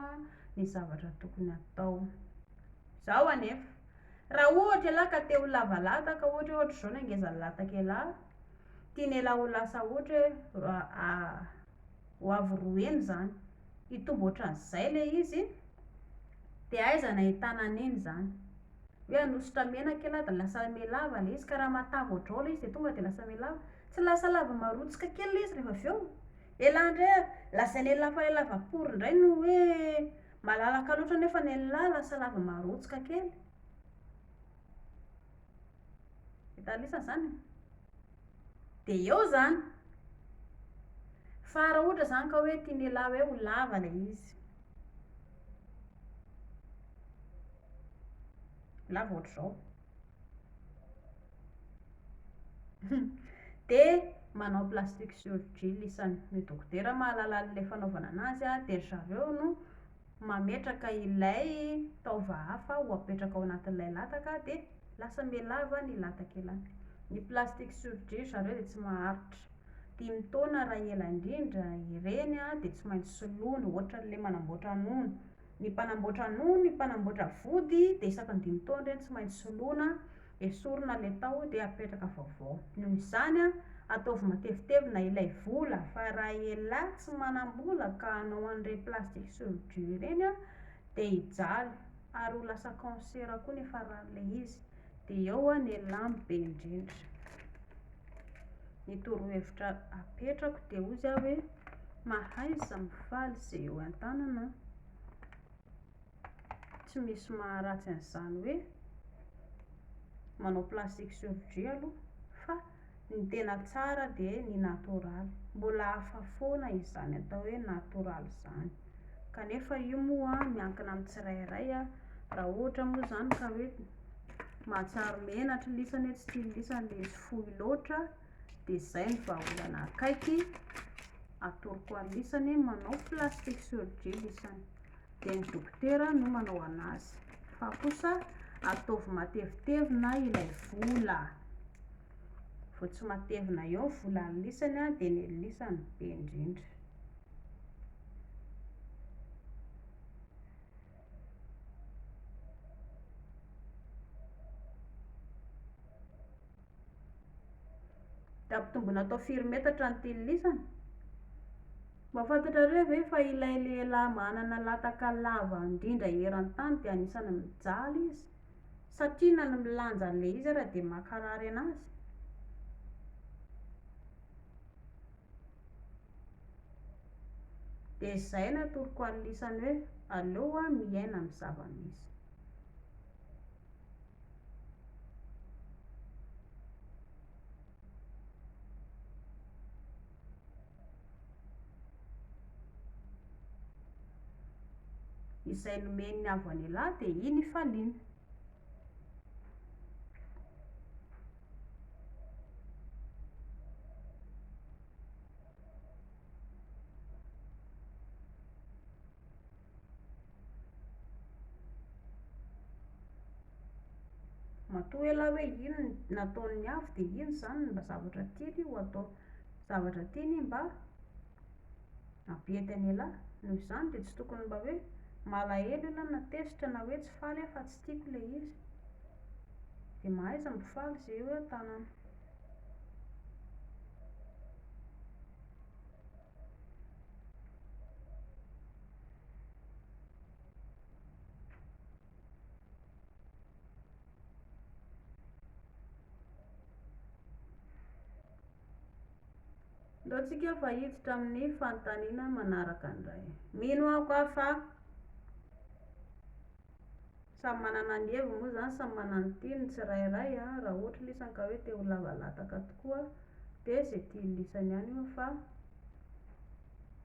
Speaker 1: ny zavatra tokony atao. Izao anefa, raha ohatra ialahy ka te ho lava lataka, ohatra hoe ohatr'izao ny hangezan'ny lataka ialahy, tian'ialahy ho lasa ohatra hoe ho avo roa heny izany, hitombo ohatran'izay ilay izy, dia aiza no ahitana an'iny izany? Hoe hanosotra menaka ialahy dia lasa mihalava ilay izy, ka raha matavy ohatr'izao ilay izy dia tonga dia lasa mihalava. Tsy lasa lava marotsika kely ilay izy rehefa avy eo? Ialahy indray, lazain'ialahy fa ilay lava-pory indray no hoe malalaka loatra nefa ny an'ialahy lasa lava marotsika kely. Hitan'lisany izany e? Dia eo izany. Fa raha ohatra izany ka hoe tian'ialahy hoe ho lava ilay izy. Lava ohatr'izao. Dia manao plastic surgery lisany. Ny dokotera mahalala an'ilay fanaovana anazy dia ry zareo no mametraka ilay taova hafa ho apetraka ao anatin'ilay lataka dia lasa mihalava ny lataka ilany. Ny plastic surgery ry zareo dia tsy maharitra. Dimy taona raha ela indrindra ireny dia tsy maintsy soloina, ohatran'ilay manamboatra nono. Ny mpanamboatra nono, ny mpanamboatra vody dia isaky ny dimy taona ireny tsy maintsy soloina, esorina ilay tao dia apetraka vaovao. Noho izany, ataovy matevitevina ilay vola fa raha elah tsy manam-bola ka hanao an'ireny plastic surgery ireny dia hijaly ary ho lasa cancer koa ny faran'ilay izy dia eo ny elah no be indrindra. Ny torohevitra apetrako dia hozy aho hoe mahaiza mifaly izay eo an-tanana an. Tsy misy maharatsy an'izany hoe manao plastic surgery aloha fa ny tena tsara dia ny natoraly. Mbola hafa foana izany atao hoe natoraly izany. Kanefa io moa miankina amin'ny tsirairay raha ohatra moa izany ka hoe mahatsiaro menatra lisany hoe tsy tian'ny lisany ilay izy fohy loatra dia izay no vahaolana akaiky atoroko an'ny lisany manao plastic surgery lisany dia ny dokotera no manao anazy fa kosa ataovy matevitevina ilay vola vao tsy matevina eo ny volan'ny lisany dia ny lisany be indrindra. Dia ampitomboina atao firy metatra ny tililisany? Mba fantatrareo ve fa ilay lehilahy manana lataka lava indrindra eran-tany dia anisan'ny mijaly izy? Satria na ny milanja an'ilay izy ara dia mankarary anazy. Dia izay no atoroko an'lisany hoe aleo aho miaina amin'ny zava-misy. Izay nomen'ny avo an'ialahy dia iny ifaliana. Matoa elah hoe iny nataon'ny avo dia iny izany no mba zavatra tiany ho atao, zavatra tiany mba hampihety an'elah. Noho izany dia tsy tokony mba hoe malahelo elah na tezitra na hoe tsy faly aho fa tsy tiako ilay izy. Dia mahaiza mifaly izay eo an-tanana. Ndao tsika fa hiditra amin'ny fanontaniana manaraka indray. Mino aho ka fa samy manana ny heviny moa izany, samy manana ny tiany ny tsirairay a. Raha ohatra lisany ka hoe te ho lava lataka tokoa dia izay tian'ny lisany ihany io fa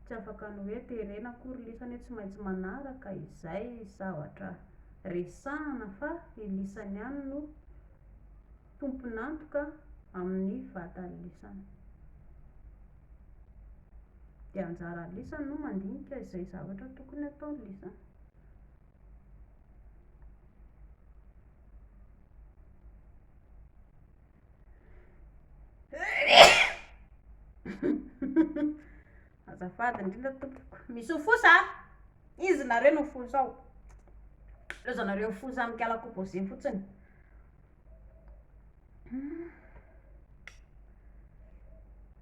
Speaker 1: tsy afaka ny hoe terena akory lisany hoe tsy maintsy manaraka izay zavatra resahana fa i lisany ihany no tompon'antoka amin'ny vatan'ny lisany. Dia anjaran'ny lisany no mandinika izay zavatra tokony hataon'ny lisany. Azafady indrindra tompoko. Misy mifosa a! Izy nareo no mifosa ao. Lozanareo mifosa amin'ny composé fotsiny.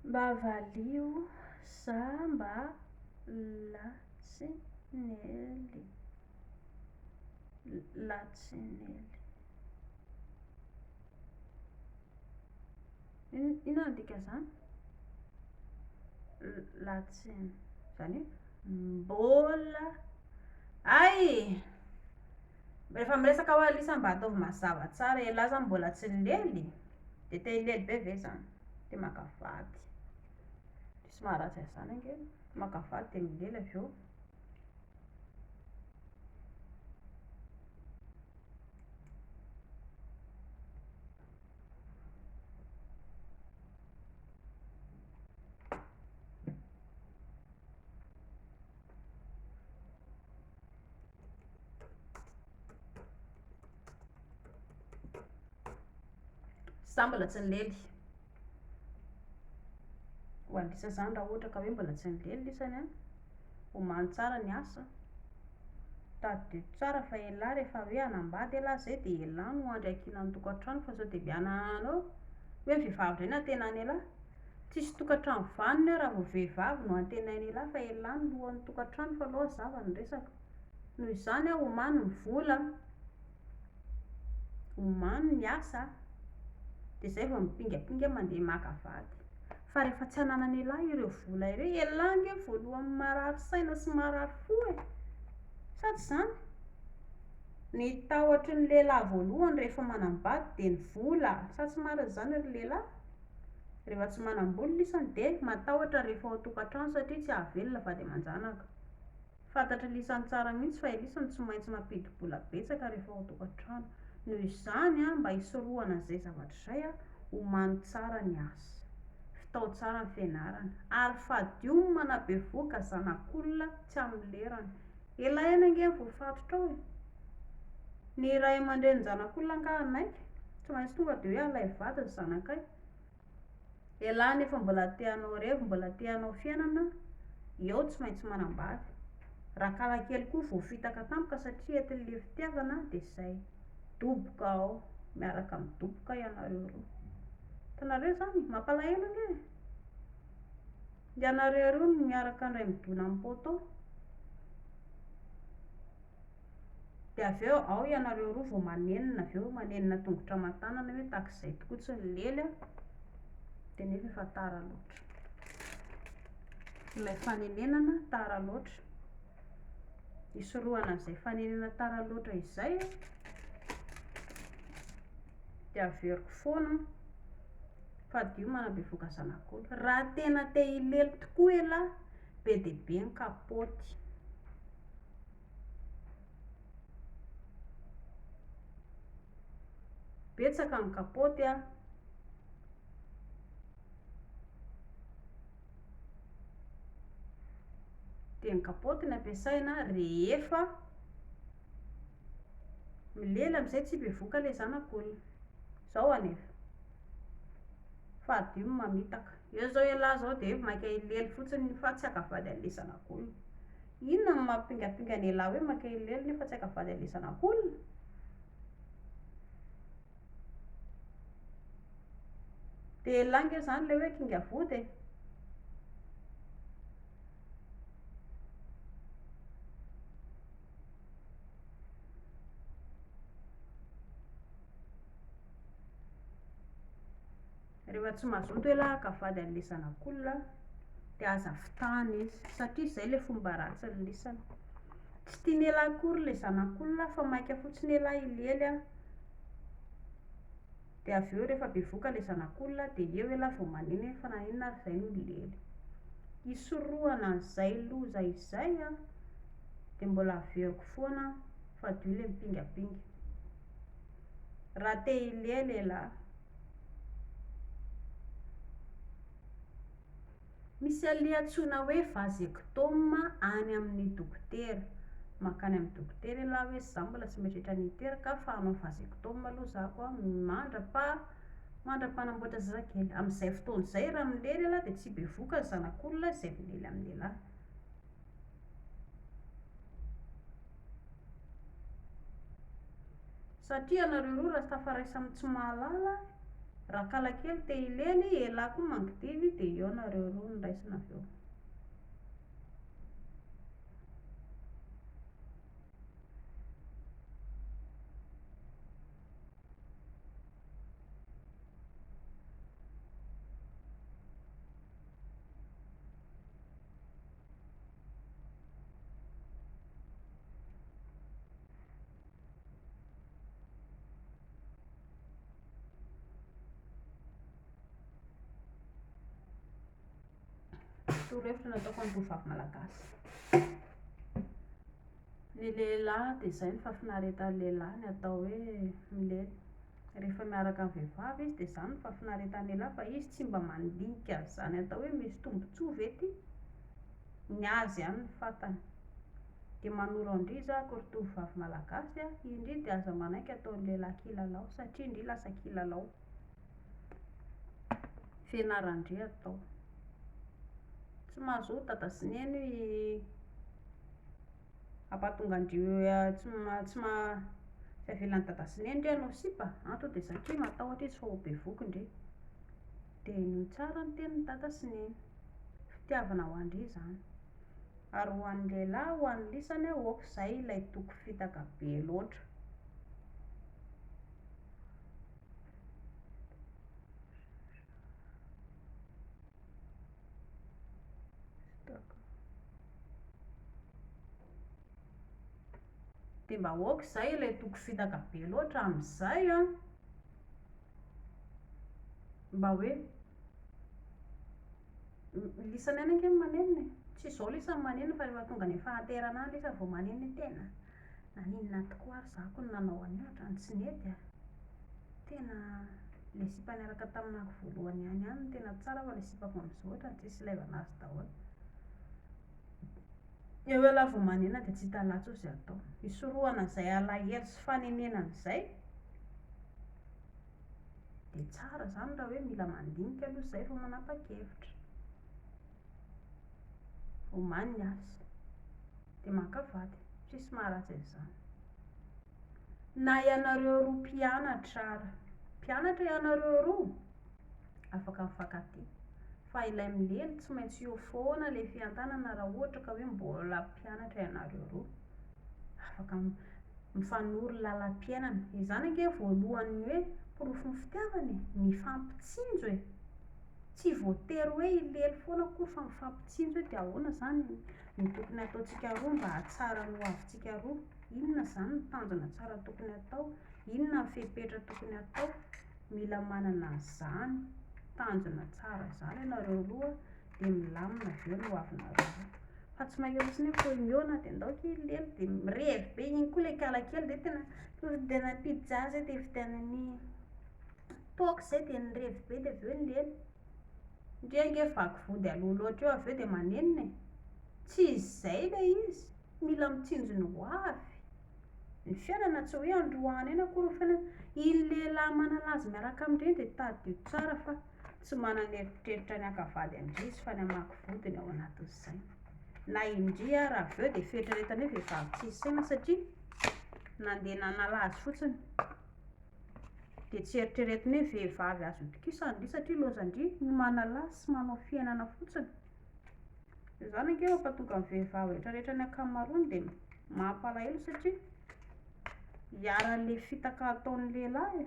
Speaker 1: Mba valio za mba latsinely. Latsinely. Inona no dikan'izany? Latsin, izany hoe mbola, hay! Rehefa miresaka hoa Alisa mba ataovy mazava tsara, elah zany mbola tsy nilely? Dia te hilely be ve zany? Te maka vady. Tsisy maharatsy an'izany ange, maka vady dia milely avy eo. Za mbola tsy nilely. Ho an'i Lisa zany raha ohatra ka hoe mbola tsy nilely lisany an, omano tsara ny asa. Tadidio tsara fa elah rehefa hoe hanambady elah zay dia elah no andry ankinan'ny tokantrano fa sao dia mihanahana eo hoe ny vehivavy indray no antenan'elah. Tsisy tokantrano vanona eo raha vao vehivavy no antenain'elah fa elah no lohan'ny tokantrano fa aleo hazava ny resaka. Noho izany aho omano ny vola, omano ny asa dia izay vao mipingapinga mandeha maka vady. Fa rehefa tsy ananan'elah ireo vola ireo, elah ange voalohany marary saina sy marary fo e! Sa tsy izany? Ny tahotry ny lehilahy voalohany rehefa manambady dia ny vola, sa tsy marina izany ry lehilahy? Rehefa tsy manam-bola isany dia matahotra rehefa ao an-tokantrano satria tsy hahavelona vady aman-janaka. Fantatr'i lisany tsara mihitsy fa i lisany tsy maintsy mampidi-bola betsaka rehefa ao an-tokantrano. Noho izany, mba hisorohana an'izay zavatra izay, omano tsara ny asa. Vitao tsara ny fianarana. Ary fadio ny manabevohoka zanak'olona tsy amin'ny lerany. Ela ihany ange ny voafatotra ao e! Ny ray aman-drenin-janak'olona angaha hanaiky? Tsy maintsy tonga dia hoe alaivo vady ny zanakay. Elah nefa mbola te hanao revy, mbola te hanao fiainana, eo tsy maintsy manambady. Rakalakely koa voafitaka tampoka satria entin'le fitiavana dia zay. Doboka ao, miaraka midoboka ianareo roa. Hitanareo izany? Mampalahelo anie e! Ianareo roa no miaraka indray midona amin'ny poteau. Dia avy eo ao ianareo roa vao manenina avy eo, manenina tongotra aman-tanana hoe tahaka izay tokoa tsy nilely aho. Dia nefa efa tara loatra. Ilay fanenenana tara loatra. Hisorohana an'izay fanenenana tara loatra izay dia averiko foana fadio manabevoka zanak'olo. Raha tena te hilely tokoa elah, be dia be ny kapoty. Betsaka ny kapoty a. Dia ny kapoty no ampiasaina rehefa milela amin'izay tsy bevoka ilay zanak'olona. Izao anefa, fadio ny mamitaka. Eo izao ialahy izao dia maika hilely fotsiny fa tsy haka vady an'ilay zanak'olona. Inona no mampingampinga an'ialahy hoe maika hilely nefa tsy haka vady an'ilay zanak'olona? Dia elah ange izany ilay hoe kinga vody e. Rehefa tsy mazoto elah haka vady an'ilay zanak'olona. Dia aza fitahana izy satria izay ilay fomba ratsin'ny lisany. Tsy tian'elah akory ilay zanak'olona fa maika fotsiny elah hilely an, dia avy eo rehefa bevohoka ilay zanak'olona dia eo elah vao manenina hoe fa naninona ary izahay no nilely. Hisorohana an'izay loza izay an, dia mbola averiko foana fadio ilay mipingapinga. Raha te hilely elah. Misy an'ilay antsoina hoe vasectome any amin'ny dokotera. Mankany amin'ny dokotera ialahy hoe izaho mbola tsy mieritreritra ny hiteraka fa hanao vasectome aloha izaho koa mandra-paha mandra-panamboatra zazakely. Amin'izay fotoana izay raha milely ialahy dia tsy bevohoka ny zanak'olona izay milely amin'ialahy. Satria ianareo roa raha tafaray samy tsy mahalala, rakalakely te hilely, elah koa mangididy dia eo nareo roa no raisina avy eo. Torohevitra nataoko an'ny tovovavy malagasy. Ny lehilahy dia izay ny fahafinaretan'ny lehilahy ny atao hoe milely. Rehefa miaraka amin'ny vehivavy izy dia izany ny fahafinaretan'ny lehilahy fa izy tsy mba mandinika an'izany atao hoe misy tombontsoa ve ity? Ny azy ihany no fantany. Dia manoro an-dry zako ry tovovavy malagasy a, indry dia aza manaiky ataon'ny lehilahy kilalao satria ndry lasa kilalao. Fianaran-dry atao. Tsy mahazo dada sy neny hampatonga an-dry tsy tsy tsy avelan'i dada sy neny ndry hanao sipa, antony dia satria matahotra izy fa ho bevoky ndry. Dia henoy tsara ny tenin'i dada sy neny. Fitiavana ho an-dry izany. Ary ho an'ny lehilahy, ho an'ny lisany, aoka izay ilay toky fitaka be loatra. Dia mba aoka izay ilay toky fitaka be loatra amin'izay an! Mba hoe Lisany ihany ange no manenina e. Tsy izao lisany manenina fa rehefa tonga any amin'ny fahanterana any lisany vao manenina hoe tena naninona tokoa ary izaho ko no nanao an'io ohatran'ny tsy nety a. Tena ilay sipa niaraka taminako voalohany ihany ihany no tena tsara fa ilay sipako amin'izao ohatran'ny tsisy ilaivana azy daholo. Eo ialahy vao manenina dia tsy hita latsa izay atao. Hisorohana izay alahelo sy fanenenana izay. Dia tsara izany raha hoe mila mandinika aloha izay vao manapa-kevitra. Omany ny asa. Dia maka vady. Tsisy maharatsy an'izany. Na ianareo roa mpianatra ara. Mpianatra ianareo roa, afaka mifankatia. Fa ilay milely tsy maintsy eo foana ilay fiantanana raha ohatra ka hoe mbola mpianatra ianareo roa. Afaka mifanoro lalam-piainana. Izany ange voalohany hoe porofon'ny fitiavana e, mifampitsinjo e. Tsy voatery hoe hilely foana akory fa mifampitsinjo hoe dia ahoana izany no tokony hataontsika roa mba hahatsara ny hoavintsika roa. Inona izany no tanjona tsara tokony hatao, inona ny fepetra tokony hatao. Mila manana an'izany tanjona tsara izany ianareo roa dia milamina avy eo ny hoavinareo roa. Fa tsy mahita fotsiny hoe fohy mihaona dia ndao kely lelo dia mirevy be iny koa ilay kala kely dia tena nividianana pizza zay dia nividianany toaka zay dia nirevy be dia avy eo nilelo. Ndry ange vaky vody aloha loatra eo avy eo dia manenina e. Tsy izay ilay izy, mila mitsinjo ny hoavy. Ny fiainana tsy hoe androany eny akory ny fiainana. Iny lehilahy manalazy miaraka amin'ireny dia tadidio tsara fa tsy manana eritreritra ny haka vady an-dry izy fa ny hamaky vody ny ao anatin'ny sainy. Na in-dry ara avy eo dia fieritreretana hoe vehivavy tsisy saina satria nandeha nanala azy fotsiny. Dia tsy eritreretina hoe vehivavy azo itokisana ndry satria lozan-dry ny manala sy manao fiainana fotsiny. Izany ange mampatonga ny vehivavy rehetrarehetra ny ankamaroany dia mampalahelo satria iharan'ilay fitaka ataon'ny lehilahy e.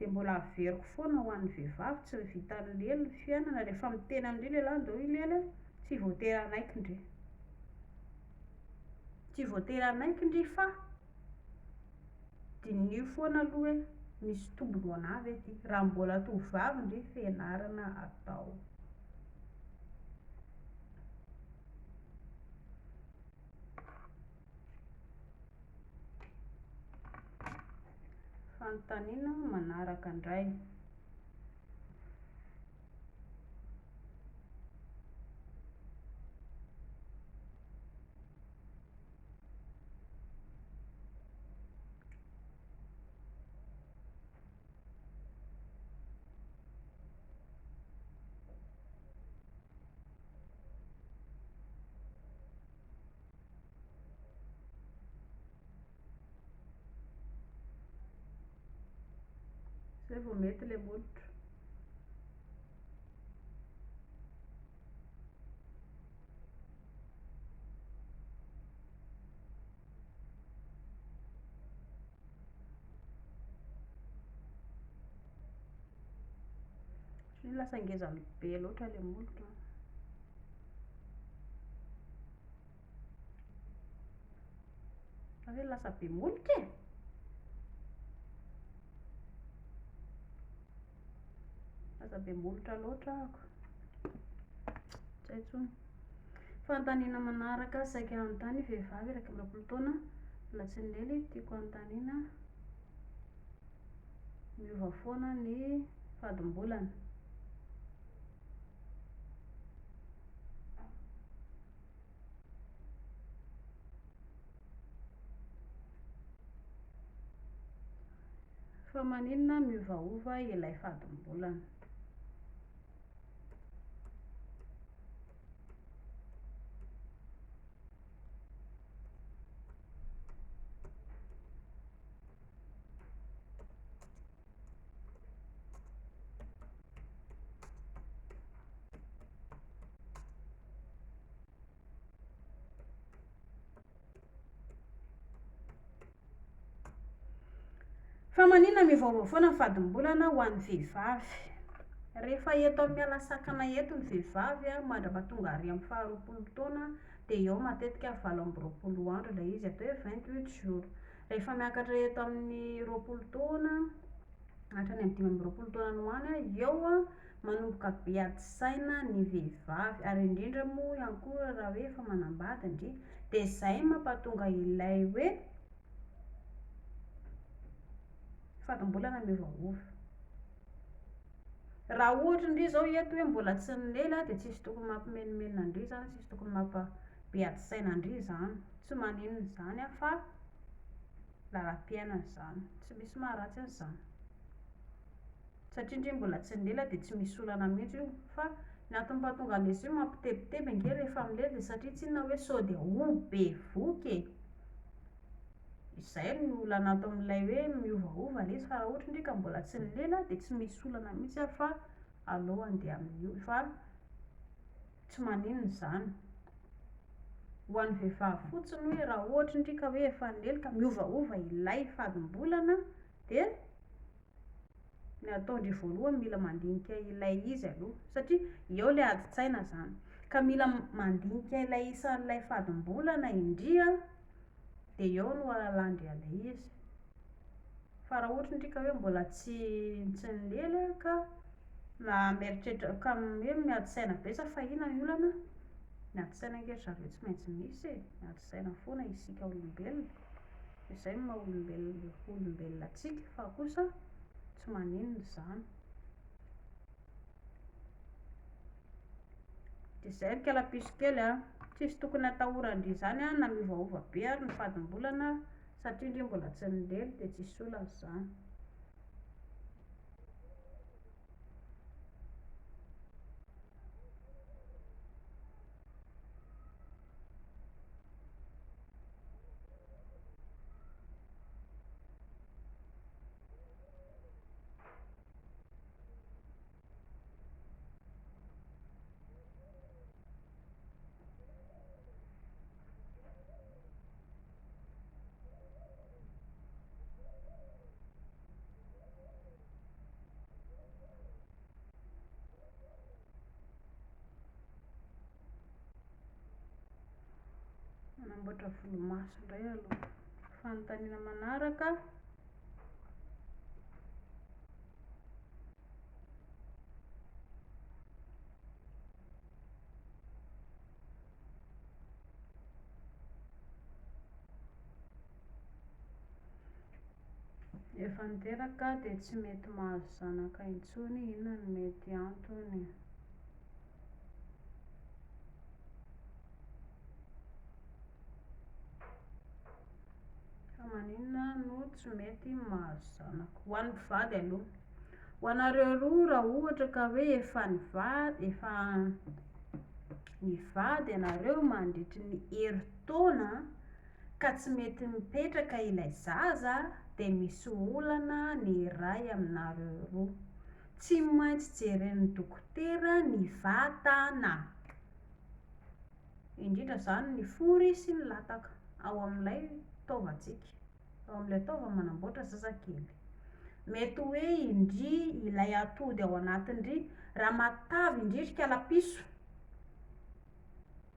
Speaker 1: Dia mbola averiko foana ho an'ny vehivavy, tsy vitan'ny lely ny fiainana, rehefa miteny an-dry lehilahy ndao hilely a, tsy voatery hanaiky ndry. Tsy voatery hanaiky ndry fa diniho foana aloha hoe misy tombony ho anà ve ity? Raha mbola tovovavy ndry fianarana atao. Fanontaniana manaraka indray. Zay vao mety ilay molotro. Ohatran'ny hoe lasa ngeza be loatra ilay molotra an. Fa ve lasa be molotra e? Lasa be molotra loatra ahako. Tsy hay intsony. Fanontaniana manaraka saika hanontany vehivavy 21 taona mbola tsy nilely tiako hanontaniana miova foana ny fadimbolana. Fa maninona miovaova ilay fadimbolana? Fa maninona miovaova foana ny fadimbolana ho an'ny vehivavy? Rehefa eto amin'ny miala sakana eto ny vehivavy mandra-pahatonga ary amin'ny faharoapolo taona dia eo matetika 28 andro ilay izy atao hoe 28 jours. Rehefa miakatra eto amin'ny 20 taona hatrany amin'ny 25 taona any ho any, eo manomboka be ady saina ny vehivavy ary indrindra moa ihany koa raha hoe efa manambady ndry dia izay mampatonga ilay hoe fadimbolana miovaova. Raha ohatra ndry izao eto hoe mbola tsy nilela dia tsisy tokony mampimenomenona ndry izany, tsisy tokony mampa be ady saina ndry izany, tsy maninona izany fa lalam-piainana izany, tsy misy maharatsy an'izany. Satria ndry mbola tsy nilela dia tsy misy olana mihitsy io fa ny antony mahatonga an'izy io mampitebiteby ange rehefa milela dia satria tsinona hoe sao dia ho bevoka e! Izay no olana ato amin'ilay hoe miovaova ilay izy fa raha ohatra ndry ka mbola tsy nilela dia tsy misy olana mihitsy aho fa aleo handeha amin'io fa tsy maninona izany. Ho an'ny vehivavy fotsiny hoe raha ohatra ndry ka hoe efa nilela ka miovaova ilay fadimbolana dia Ny ataon-dry voalohany mila mandinika ilay izy aloha satria eo ilay adin-tsaina izany. Ka mila mandinika ilay isan'ilay fadimbolana indry an, dia eo no ahalalan-dry an'ilay izy. Fa raha ohatra ndry ka hoe mbola tsy tsy nilely ka na mieritreritra ka hoe miady saina be sa fa inona ny olana, ny ady saina ange ry zareo tsy maintsy misy e, miady saina foana isika olombelona. Izay no maha olombelona olombelona antsika fa kosa tsy maninona izany. Dia izay ry kalapiso kely a. Tsisy tokony atahoran-dry izany a, na miovaova be ary ny fadimbolana satria ndry mbola tsy nilely dia tsisy olana izany. Hanamboatra volomaso indray aloha. Fanontaniana manaraka. Efa niteraka dia tsy mety mahazo zanaka intsony, inona no mety antony? Fa maninona no tsy mety mahazo zanaka? Ho an'ny mpivady aloha. Ho anareo roa raha ohatra ka hoe efa nivady, efa nivady ianareo mandritry ny herintaona ka tsy mety mipetraka ilay zaza dia misy olana ny iray aminareo roa. Tsy maintsy jeren'ny dokotera ny vatana. Indrindra izany ny fory sy ny lataka ao amin'ilay taovantsika, ao amin'ilay taova manamboatra zazakely. Mety hoe indry ilay atody ao anatin-dry, raha matavy indry ry kalapiso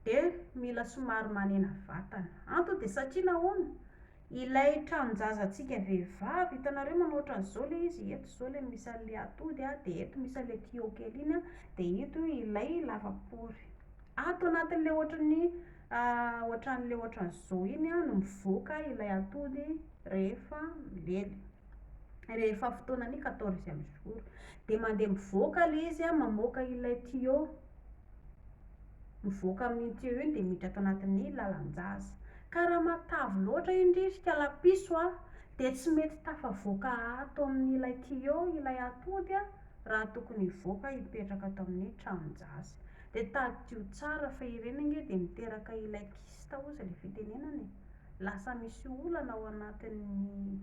Speaker 1: dia mila somary manena vatana. Antony dia satria nahoana? Ilay tranon-jazantsika vehivavy, hitanareo manao ohatran'izao ilay izy, eto izao ilay misy an'ilay atody dia eto misy an'ilay tuyau kely iny dia ito ilay lavapory. Ato anatin'ilay ohatran'ny ohatran'ilay ohatran'izao iny no mivoaka ilay atody rehefa milely. Rehefa fotoanan'ny quatorzième jour. Dia mandeha mivoaka ilay izy mamoaka ilay tuyau. Mivoaka amin'iny tuyau iny dia miditra ato anatin'ny lalan-jaza. Ka raha matavy loatra iny ry ry kalapiso a, dia tsy mety tafavoaka ato amin'ilay tuyau ilay atody a, raha tokony hivoaka hipetraka ato amin'ny tranon-jaza. Dia tadidio tsara fa ireny ange dia miteraka ilay kyste hozy ilay fitenenana e. Lasa misy olana ao anatin'ny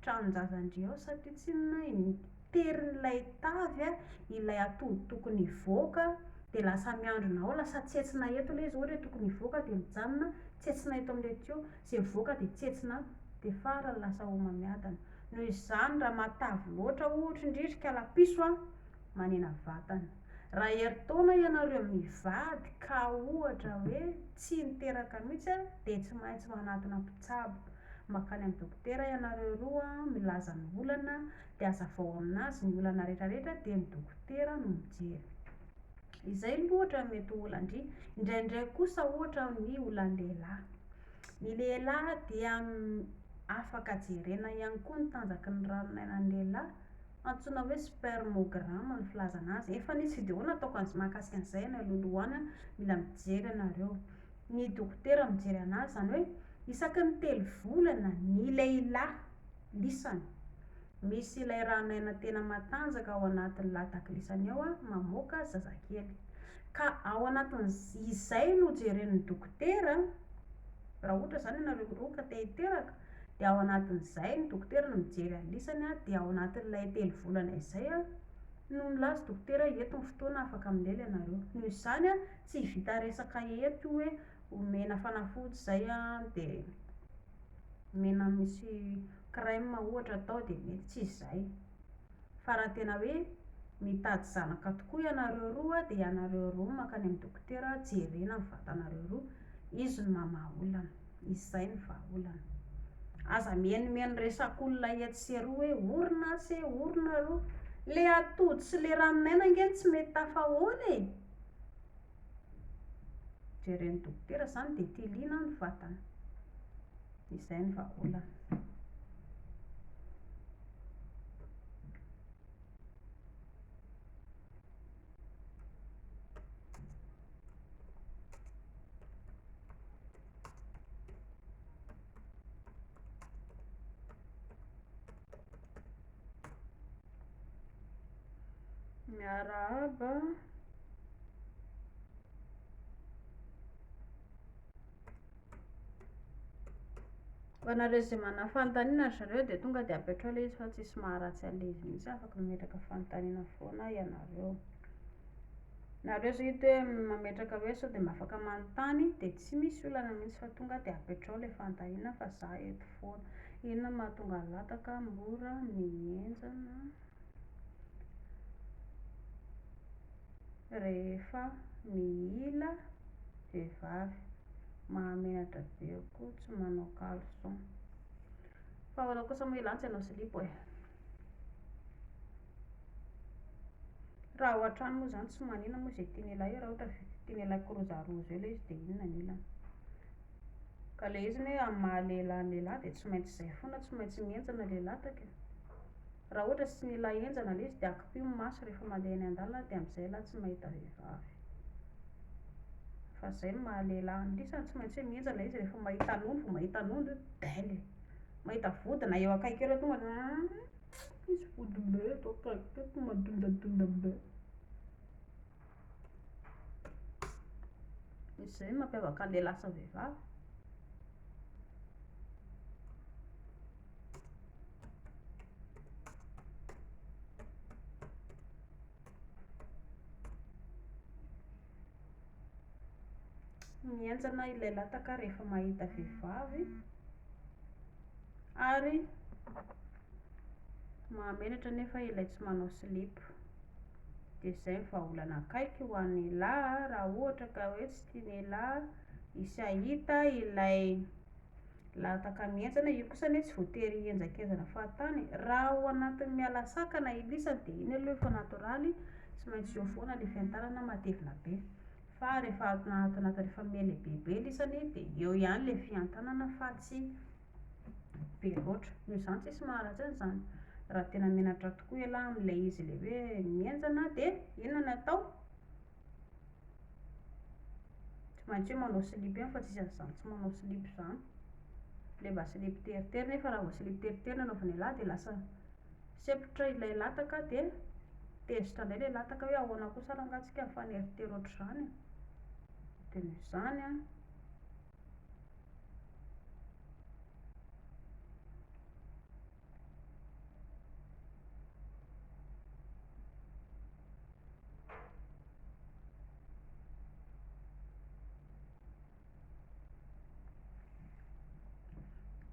Speaker 1: tranon-jazan-dry ao satria tsinona terin'ilay tavy ilay atody tokony hivoaka dia lasa miandrona ao, lasa tsetsina eto ilay izy, ohatra hoe tokony hivoaka dia mijanona tsetsina eto amin'ilay tuyau, izay mivoaka dia tsetsina ato, dia farany lasa homamiadana. Noho izany raha matavy loatra ohatra indry ry kalapiso a, manena vatana. Raha herintaona ianareo mivady ka ohatra hoe tsy niteraka mihitsy dia tsy maintsy manatona mpitsabo. Mankany amin'ny dokotera ianareo roa, milaza ny olana dia hazavao aminazy ny olana rehetra rehetra dia ny dokotera no mijery. Izay aloha ohatra ny mety ho olan-dry. Indraindray kosa ohatra ny olan'ny lehilahy. Ny lehilahy dia afaka jerena ihany koa ny tanjaky ny ranon'ainan'ny lehilahy, antsoina hoe spermogramme ny filazana azy. Efa nisy vidéo nataoko mahakasika an'izay any alohaloha any, mila mijery ianareo. Ny dokotera mijery anazy, izany hoe isaky ny 3 volana ny lehilahy lisany. Misy ilay ranon'aina tena matanjaka ao anatin'ny lataklisany ao mamoaka zazakely. Ka ao anatin'izay no jeren'ny dokotera, raha ohatra izany ianareo roa ka te hiteraka, dia ao anatin'izay ny dokotera no mijery an'lisany dia ao anatin'ilay 3 volana izay no milaza dokotera hoe eto ny fotoana afaka milely ianareo. Noho izany tsy vita resaka eto hoe omena fanafody izay dia omena misy crème ohatra atao dia mety, tsy izay. Fa raha tena hoe mitady zanaka tokoa ianareo roa dia ianareo roa mankany amin'ny dokotera jerena ny vatanareo roa, izy no mamaha olana. Izay no vahaolana. Aza mihainomihaino resak'olona etsy sy eroa hoe orona atsy e, orona aroa. Le atody sy le ranon'aina ange no tsy mety tafahoana e! Jeren'ny dokotera izany dia tiliana ny vatana. Izay no vahaolana. Miarahaba. Ho anareo izay manana fanontaniana ry zareo dia tonga dia apetrao ilay izy fa tsisy maharatsy an'ilay izy mihitsy, afaka mametraka fanontaniana foana ianareo. Nareo izao hita hoe mametraka hoe sao dia mba afaka manontany dia tsy misy olana mihitsy fa tonga dia apetrao ilay fanontaniana fa za eto foana. Inona no mahatonga ny lataka mora mihenjana rehefa mihila vehivavy? Mahamenatra be koa tsy manao caleçon. Fa ahoana kosa moa ialahy no tsy hanao silipo e? Raha ao an-trano moa izany tsy maninona moa izay tian'ialahy eo raha ohatra tian'ialahy kirozaroza eo ilay izy dia inona ny olana? Ka ilay izy anie amin'ny maha-lehilahy ny lehilahy dia tsy maintsy izay foana, tsy maintsy mihenjana ilay lataka e. Raha ohatra tsy tian'ialahy henjana ilay izy dia akipio ny maso rehefa mandeha eny an-dalana dia amin'izay ialahy tsy mahita vehivavy. Fa izay no maha-lehilahy an'lisany, tsy maintsy hoe mihenjana ilay izy rehefa mahita nono, vao mahita nono dia daile. Mahita vodina eo akaiky eo tonga dia hum, misy vodim-be eto akaiky eto madondadonda be. Izay no mampiavaka ny lehilahy sy ny vehivavy. Mihenjana ilay lataka rehefa mahita vehivavy ary mahamenatra nefa ilay tsy manao silipo. Dia izay ny vahaolana akaiky ho an'ialahy raha ohatra ka hoe tsy tian'ialahy hisy hahita ilay lataka mihenjana. Io kosa anie tsy voatery hihenjankenjana fahatany e. Raha ao anatin'ny miala sakana i lisany dia iny aloha efa natoraly, tsy maintsy eo foana ilay fiantanana matevina be. Fa rehefa ato anaty rehefa miha-lehibe be lisany dia eo ihany ilay fiantanana fa tsy be loatra. Noho izany tsisy maharatsy an'izany. Raha tena menatra tokoa ialahy amin'ilay izy ilay hoe mihenjana dia inona no atao? Tsy maintsy hoe manao silipo ihany fa tsisy an'izany tsy manao silipo izany. Ilay mba silipo teritery nefa raha vao silipo teritery no anaovan'ialahy dia lasa sempotra ilay lataka dia tezitra indray ilay lataka hoe ahoana kosa rangahy tsika mifaneritery ohatr'izany e. Dia noho izany an.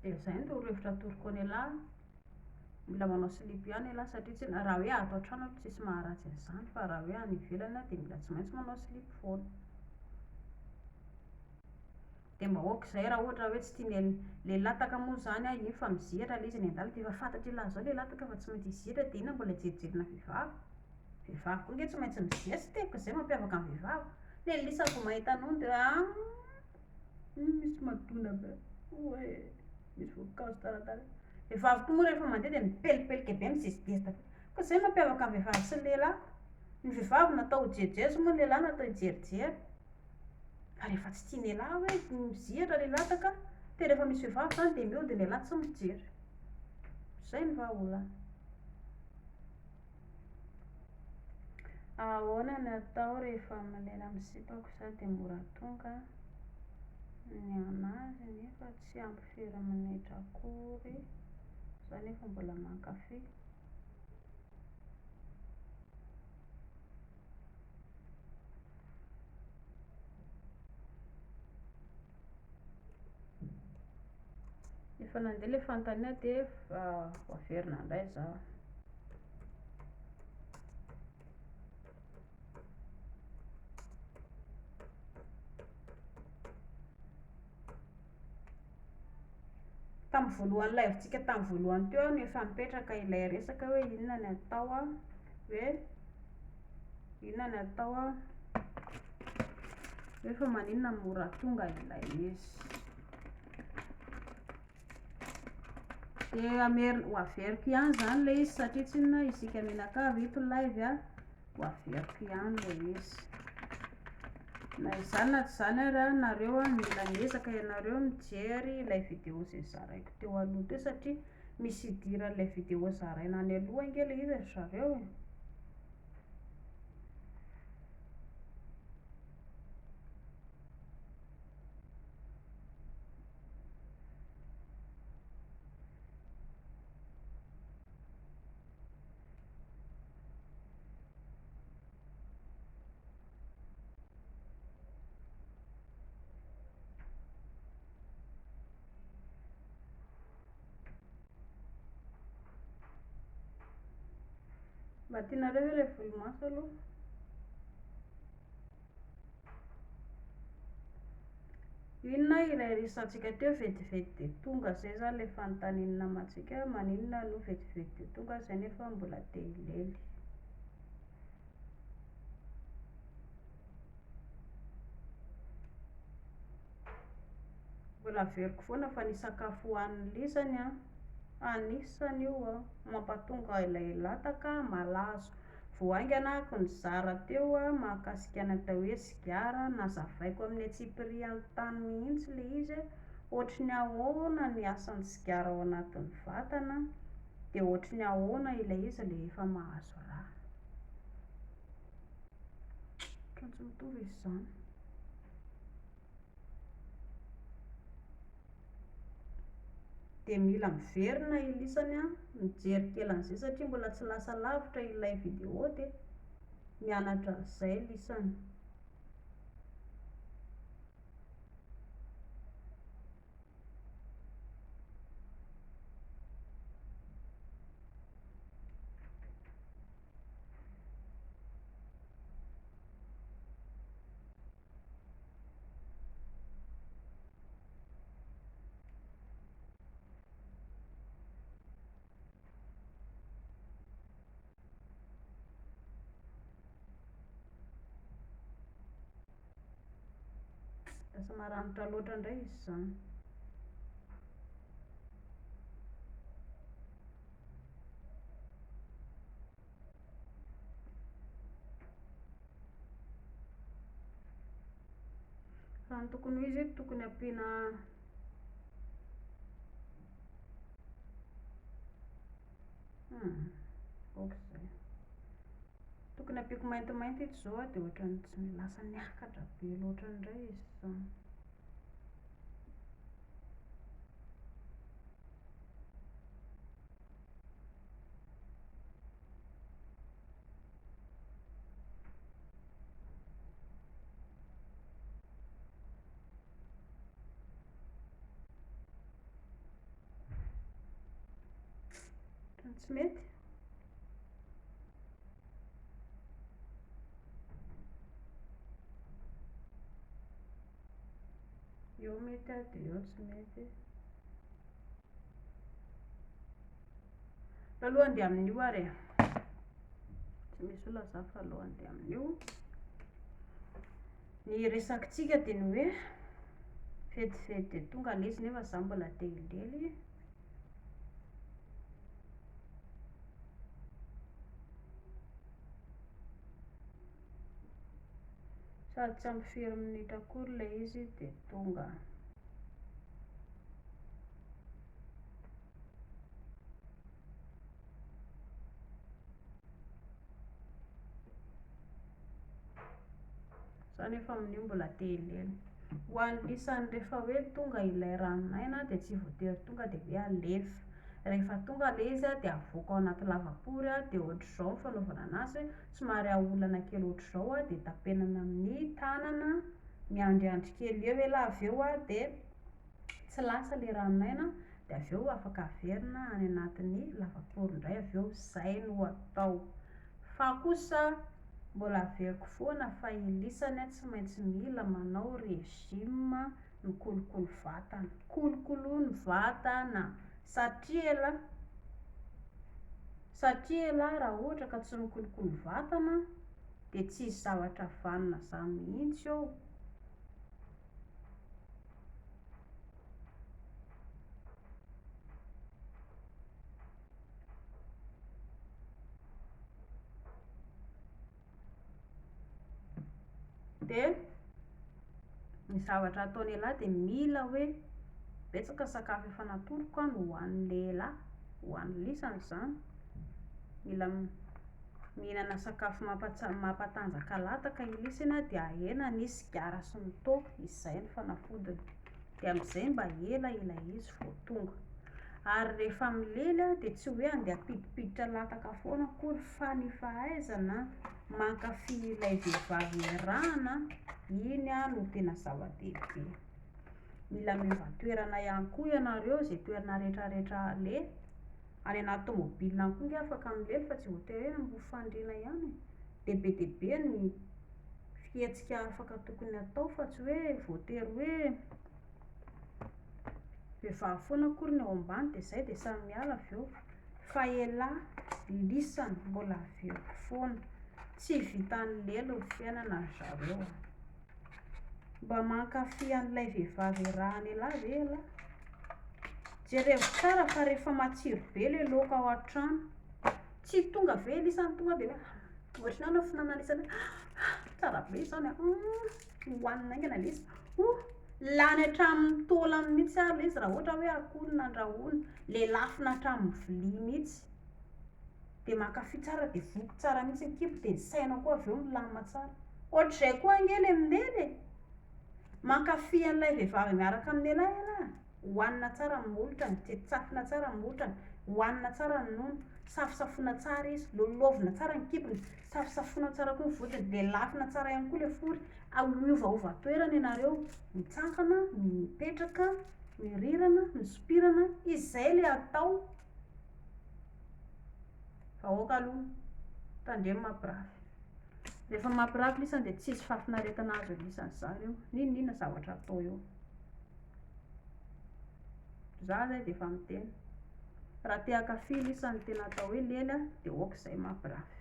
Speaker 1: Dia izay no torohevitra atoroko an'ialahy, mila manao silipo ihany ialahy satria tsy raha hoe ato an-trano aloha tsisy maharatsy an'izany fa raha hoe any ivelany dia mila tsy maintsy manao silipo foana. Dia mba ok izay raha ohatra hoe tsy tian'ny le lataka moa izany an, iny fa mizihitra ilay izy eny an-dalana dia efa fantatr'ialahy izao ilay lataka fa tsy maintsy hizihitra dia inona mbola hijerijerena vehivavy? Vehivavy koa ange tsy maintsy mizesta e, ka izay mampiavaka ny vehivavy. Le lisa vao mahita an'ony dia ah, misy madona be, oe, misy voankazo tsara tarehy. Vehivavy koa moa rehefa mandeha dia mipelipelika be, mizestizesta be. Ka izay mampiavaka ny vehivavy sy ny lehilahy. Ny vehivavy natao ho jerijery moa ny lehilahy natao hijerijery. Fa rehefa tsy tian'ialahy hoe mizihatra ilay lataka, dia rehefa misy vehivavy izany dia mihodina ialahy tsy mijery. Izay no vahaolana. Ahoana ny atao rehefa milela amin'ny sipako sady mora tonga ny anazy nefa tsy ampy firy minitra akory, za nefa mbola mankafy. Efa nandeha ilay fanontaniana dia ho averina indray za. Tamin'ny voalohany live-tsika tamin'ny voalohany teo aho no efa nipetraka ilay resaka hoe inona ny atao hoe inona ny atao hoe fa maninona no mora tonga ilay izy. Dia hamerina, ho averiko ihany izany ilay izy satria tsinona isika mianakavy ito live a, ho averiko ihany ilay izy. Na izany na tsy izany ary a, nareo a, mila miezaka ianareo mijery ilay vidéo izay zaraiko teo aloha teo satria misy idiran'ilay vidéo zaraina any aloha ange ilay izy ry zareo e. Mba tianareo ve ilay volomaso aloha? Inona ilay resahantsika teo vetivety dia tonga izay izany ilay fanontanian'ny namantsika hoe maninona no vetivety dia tonga izay nefa mbola te hilely. Mbola averiko foana fa ny sakafo hohanin'ny lisany an, anisany io an, mampatonga ilay lataka malazo. Vao haingana aho nizara teo mahakasika ny atao hoe sigara, nazavaiko amin'ny antsipiriany tany mihitsy ilay izy hoe ohatry ny ahoana ny asan'ny sigara ao anatin'ny vatana, dia ohatry ny ahoana ilay izy rehefa mahazo rà. Ohatran'ny tsy mitovy izy izany. Dia mila miverina i lisany an, mijery kely an'izay satria mbola tsy lasa lavitra ilay vidéo dia mianatra an'izay lisany. Lasa maranitra loatra indray izy izany. Raha ny tokony ho izy tokony ampiana aoka izay. Tokony ampiako maintimainty ito izao dia ohatran'ny tsy lasa niakatra be loatra indray izy izany. Ohatran'ny tsy mety. Eo mety ah, dia eo tsy mety. Aloha andeha amin'io ary e. Tsy misy olona za fa aleo andeha amin'io. Ny resakitsika dia ny hoe vetivety dia tonga ilay izy nefa za mbola te hilely. Sady tsy ampy firy minitra akory ilay izy dia tonga. Za nefa amin'io mbola te hilely. Ho an'ny isany rehefa hoe tonga ilay ranon'aina dia tsy voatery tonga dia hoe alefa. Rehefa tonga ilay izy dia avoaka ao anaty lavapory dia ohatr'izao ny fanaovana an'azy, somary aolana kely ohatr'izao dia tapenana amin'ny tanana, miandriandry kely eo elah avy eo dia tsy lasa ilay ranon'aina dia avy eo afaka averina any anatin'ny lavapory indray avy eo, izay no atao. Fa kosa mbola averiko foana fa i lisany tsy maintsy mila manao régime mikolokolo vatana, kolokoloy ny vatana satria elah satria elah raha ohatra ka tsy mikolokolo vatana dia tsy hisy zavatra vanona zany mihitsy eo. Dia ny zavatra ataon'ialahy dia mila hoe betsaka ny sakafo efa natoroko no hohanin'ny lehilahy, hohanin'ny lisany izany. Mila mihinana sakafo mampatanjaka lataka i lisany dia ahena ny sigara sy ny toaka, izay no fanafodiny. Dia amin'izay mba ela ilay izy vao tonga. Ary rehefa milely dia tsy hoe andeha hampidipiditra lataka foana akory fa ny fahaizana mankafy ilay vehivavy iarahana, iny no tena zava-dehibe. Mila miova toerana ihany koa ianareo, izay toerana rehetra rehetra aleha. Any anaty tomobile any koa ange afaka milely fa tsy voatery hoe ambony fandriana ihany e. Dia be dia be ny fihetsika afaka tokony hatao fa tsy hoe voatery hoe. Vehivavy foana akory ny ao ambany dia izay dia samy miala avy eo. Fa elah lisany mbola averiko foana. Tsy vitan'ny lelo ny fiainana ry zareo a. Mba mankafy an'ilay vehivavy iarahan'elah ve elah? Jerevo tsara fa rehefa matsiro be ilay laoka ao an-trano, tsy tonga ve lisany tonga dia hoe ohatran'ny ahoana ny fihinanana lisany hoe tsara be izany a, hohanina haingana ilay izy, oh lany hatramin'ny taolany mihitsy ary ilay izy raha ohatra hoe akoho no nandrahoina, lelafina hatramin'ny vilia mihitsy, dia mankafy tsara dia voky tsara mihitsy ny kibo dia ny saina koa avy eo milamina tsara. Ohatr'izay koa ange ilay minely e! Mankafy an'ilay vehivavy miaraka amin'ialahy ialahy a! Hohanina tsara ny molotrany, tsetsafina tsara ny molotrany, hohanina tsara ny nono, safosafoina tsara izy, lololovina tsara ny kibony, safosafoina tsara koa ny vodiny, lelafina tsara ihany koa ilay fory, miovaova toerana ianareo, mitsangana, mipetraka, mirirana, misopirana, izay ilay atao. Vahoaka aloha, tandremo mampirafy. Rehefa mampirafy lisany dia tsisy fahafinaretana azo lisany izany eo, n'inon'inona zavatra atao eo. Za zay dia efa miteny. Raha te hankafy lisany tena atao hoe lely a, dia ok izay mampirafy.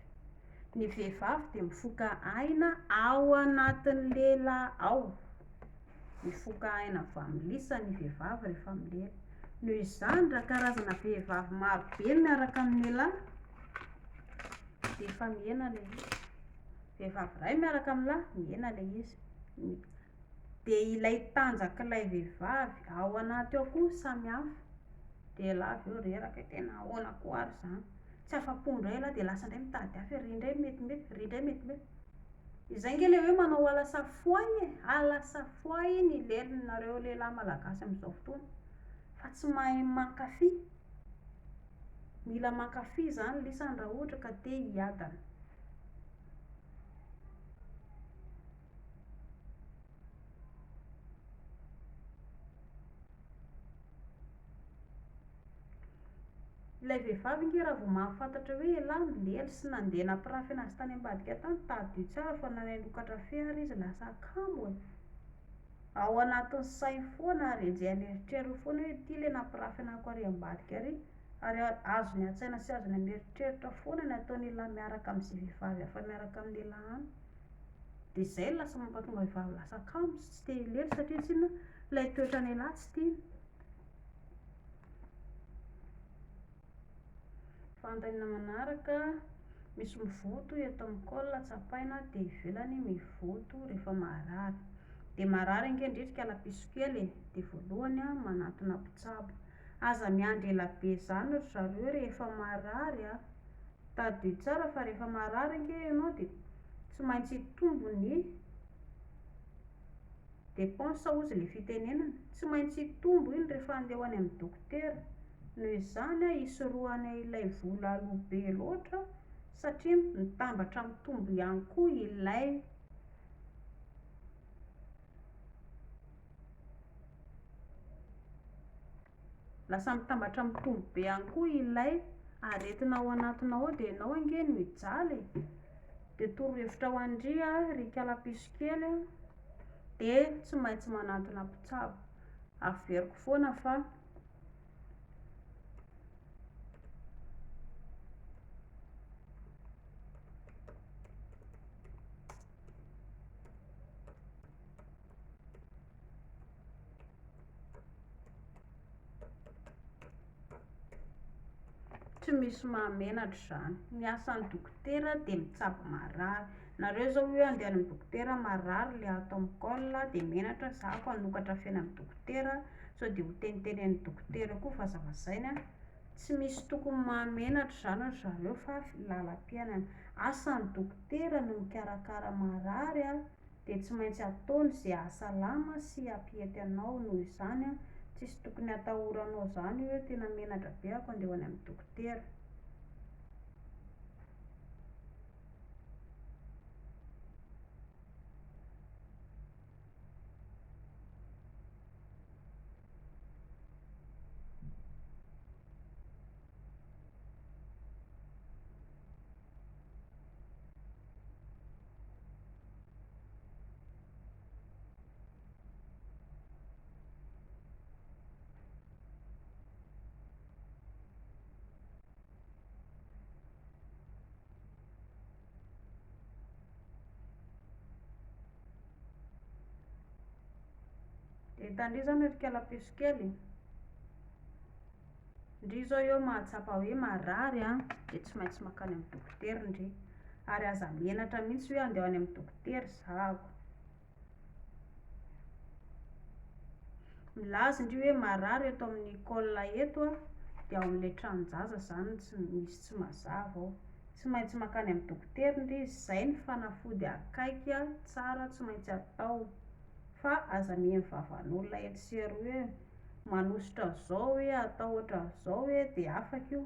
Speaker 1: Ny vehivavy dia mifoka aina ao anatin'ny lela ao. Mifoka aina avy amin'ny lisany ny vehivavy rehefa milela. Noho izany raha karazana vehivavy maro be no miaraka amin'ny lehilahy dia efa mihena ilay izy. Vehivavy iray miaraka amin'ny lahy, mihena ilay izy. Dia ilay tanjak'ilay vehivavy ao anaty ao koa samy hafa. Dia ialahy avy eo reraka hoe tena ahoana koa ary izany. Tsy afa-po indray ialahy dia lasa indray mitady hafa, ery indray metimety, ery indray metimety. Izay ange ilay hoe manao alasafoay e! Alasafoay ny lelinareo lehilahy malagasy amin'izao fotoana fa tsy mahay mankafy. Mila mankafy izany lisany raha ohatra ka te hiadana. Ilay vehivavy ange raha vao mahafantatra hoe elah nilely sy nandeha nampirafy anazy tany ambadika tany, tadidio tsara fa na nanokatra fe ary izy lasa kamo e! Ao anatin'ny sainy foana ary enjehan'ny eritreriny foana hoe ity ilay nampirafy anako ary ambadika ary, ary azony an-tsaina sy azony an'eritreritra foana ny ataon'elah miaraka amin'izay vehivavy hafa miaraka amin'elah any. Dia izay no lasa mampatonga vehivavy lasa kamo sy tsy te hilely satria tsinona ilay toetran'elah tsy tiany. Fanontaniana manaraka, misy mivoto eto amin'ny col tsapaina dia ivelany mivoto rehefa marary. Dia marary ange ndry kalapiso kely e, dia voalohany manatona mpitsabo. Aza miandry ela be izany ry zareo rehefa marary a. Tadidio tsara fa rehefa marary ange ianao dia tsy maintsy hitombo ny Dépense hozy ilay fitenenana. Tsy maintsy hitombo iny rehefa handeha ho any amin'ny dokotera. Noho izany hisorohana ilay vola aloa be loatra satria mitambatra mitombo ihany koa ilay Lasa mitambatra mitombo be ihany koa ilay aretina ao anatinao ao dia ianao ange no hijaly e. Dia torohevitra ho an-dry ry ikalapiso kely a, dia tsy maintsy manantona mpitsabo. Averiko foana fa. Tsy misy mahamenatra izany. Ny asan'ny dokotera dia mitsabo marary. Nareo izao hoe handeha any amin'ny dokotera marary ilay ato amin'ny col dia menatra za ko hanokatra feny amin'ny dokotera sao dia ho tenitenenin'ny dokotera koa vazavazainy an. Tsy misy tokony mahamenatra izany ry zareo fa lalam-piainana. Asan'ny dokotera no mikarakara marary an. dia tsy maintsy ataony ze hahasalama sy hampihety anao noho izany an, tsisy tokony hatahoranao zany hoe tena menatra be ako andeha ho any amin'ny dokotera. Hitan-dry izany ry kalapiso kely? Ndry izao eo mahatsapa hoe marary an, dia tsy maintsy mankany amin'ny dokotera ndry. Ary aza menatra mihitsy hoe handeha ho any amin'ny dokotera zahako. Milaza ndry hoe marary eto amin'ny col eto an, dia ao amin'ilay tranon-jaza izany tsy misy tsy mazava ao. Tsy maintsy mankany amin'ny dokotera ndry, izay ny fanafody akaiky tsara tsy maintsy atao. Fa aza mihaino vavan'olona etsy sy eroa hoe manosotra an'izao hoe atao ohatran'izao hoe dia afaka io.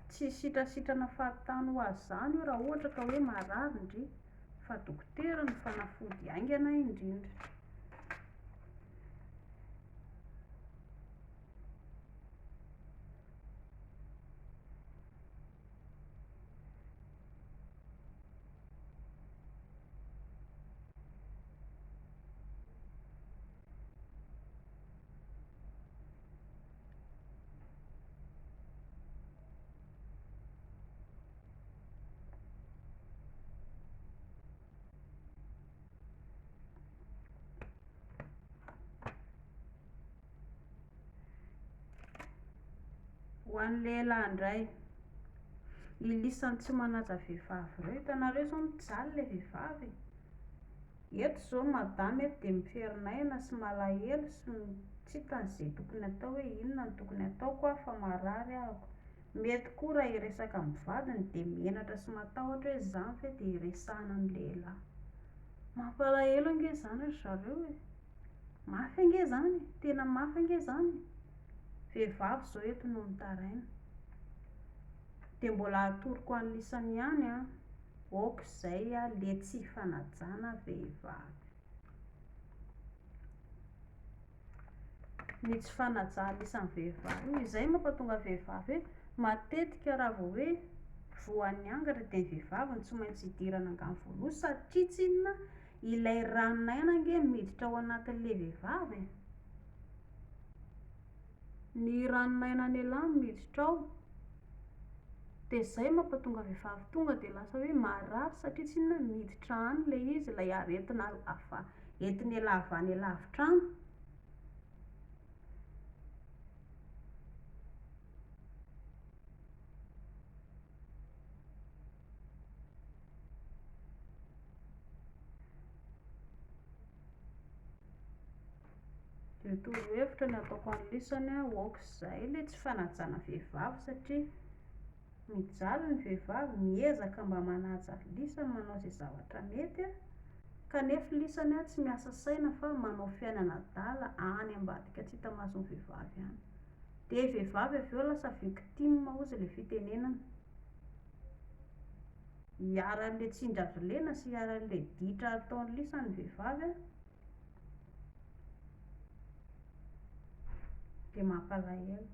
Speaker 1: Tsy sitrasitrana fahatany ho azy izany io raha ohatra ka hoe marary ndry fa dokotera no fanafody haingana indrindra. Ho an'ny lehilahy indray, ilisany tsy manaja vehivavy ireo, hitanareo izao mijaly ilay vehivavy e. Eto izao madama eto dia miferinaina sy malahelo sy tsy hitany izay tokony atao hoe inona no tokony ataoko aho fa marary ahako. Mety koa raha hiresaka amin'ny vadiny dia menatra sy matahotra hoe izany ve dia hiresahana amin'ny lehilahy. Mampalahelo ange izany ry zareo e. Mafy ange izany e, tena mafy ange izany e. Vehivavy izao eto no mitaraina. Dia mbola atoroko an'lisany ihany an. Ok zay a le tsy fanajana vehivavy. Ny tsy fanajana isan'ny vehivavy io, izay mampatonga vehivavy hoe matetika raha vao hoe voan'ny angatra dia ny vehivavy no tsy maintsy idirana angano voalohany satria tsinona ilay ranon'aina ange miditra ao anatin'ilay vehivavy e. Ny ranon'aina an'elah no miditra ao. Dia izay mampatonga vehivavy tonga dia lasa hoe marary satria tsy inona miditra any ilay izy, ilay aretina avy entin'elah avy any lavitra any. Dia torohevitra ny ataoko an'lisany an, ok izay ilay tsy fanajana vehivavy satria mijaly ny vehivavy, miezaka mba manaja an'lisany, manao izay zavatra mety an, kanefa lisany an tsy miasa saina fa manao fiainana adala any ambadika tsy hita mason'ny vehivavy any. Dia vehivavy avy eo lasa victime hozy ilay fitenenana. Iharan'ilay tsindry hazo lena sy iharan'ilay ditra ataon'lisany ny vehivavy an. Dia mampalahelo.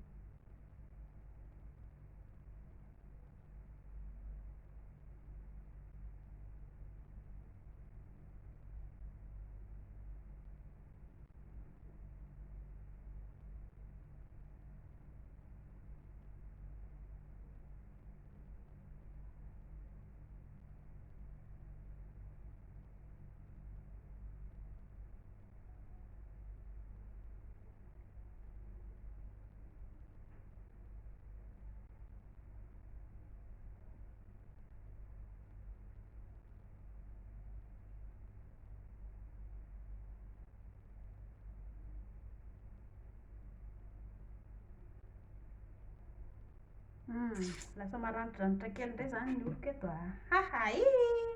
Speaker 1: Lasa maranidranitra kely indray izany ny oroko eto a. Haha ii!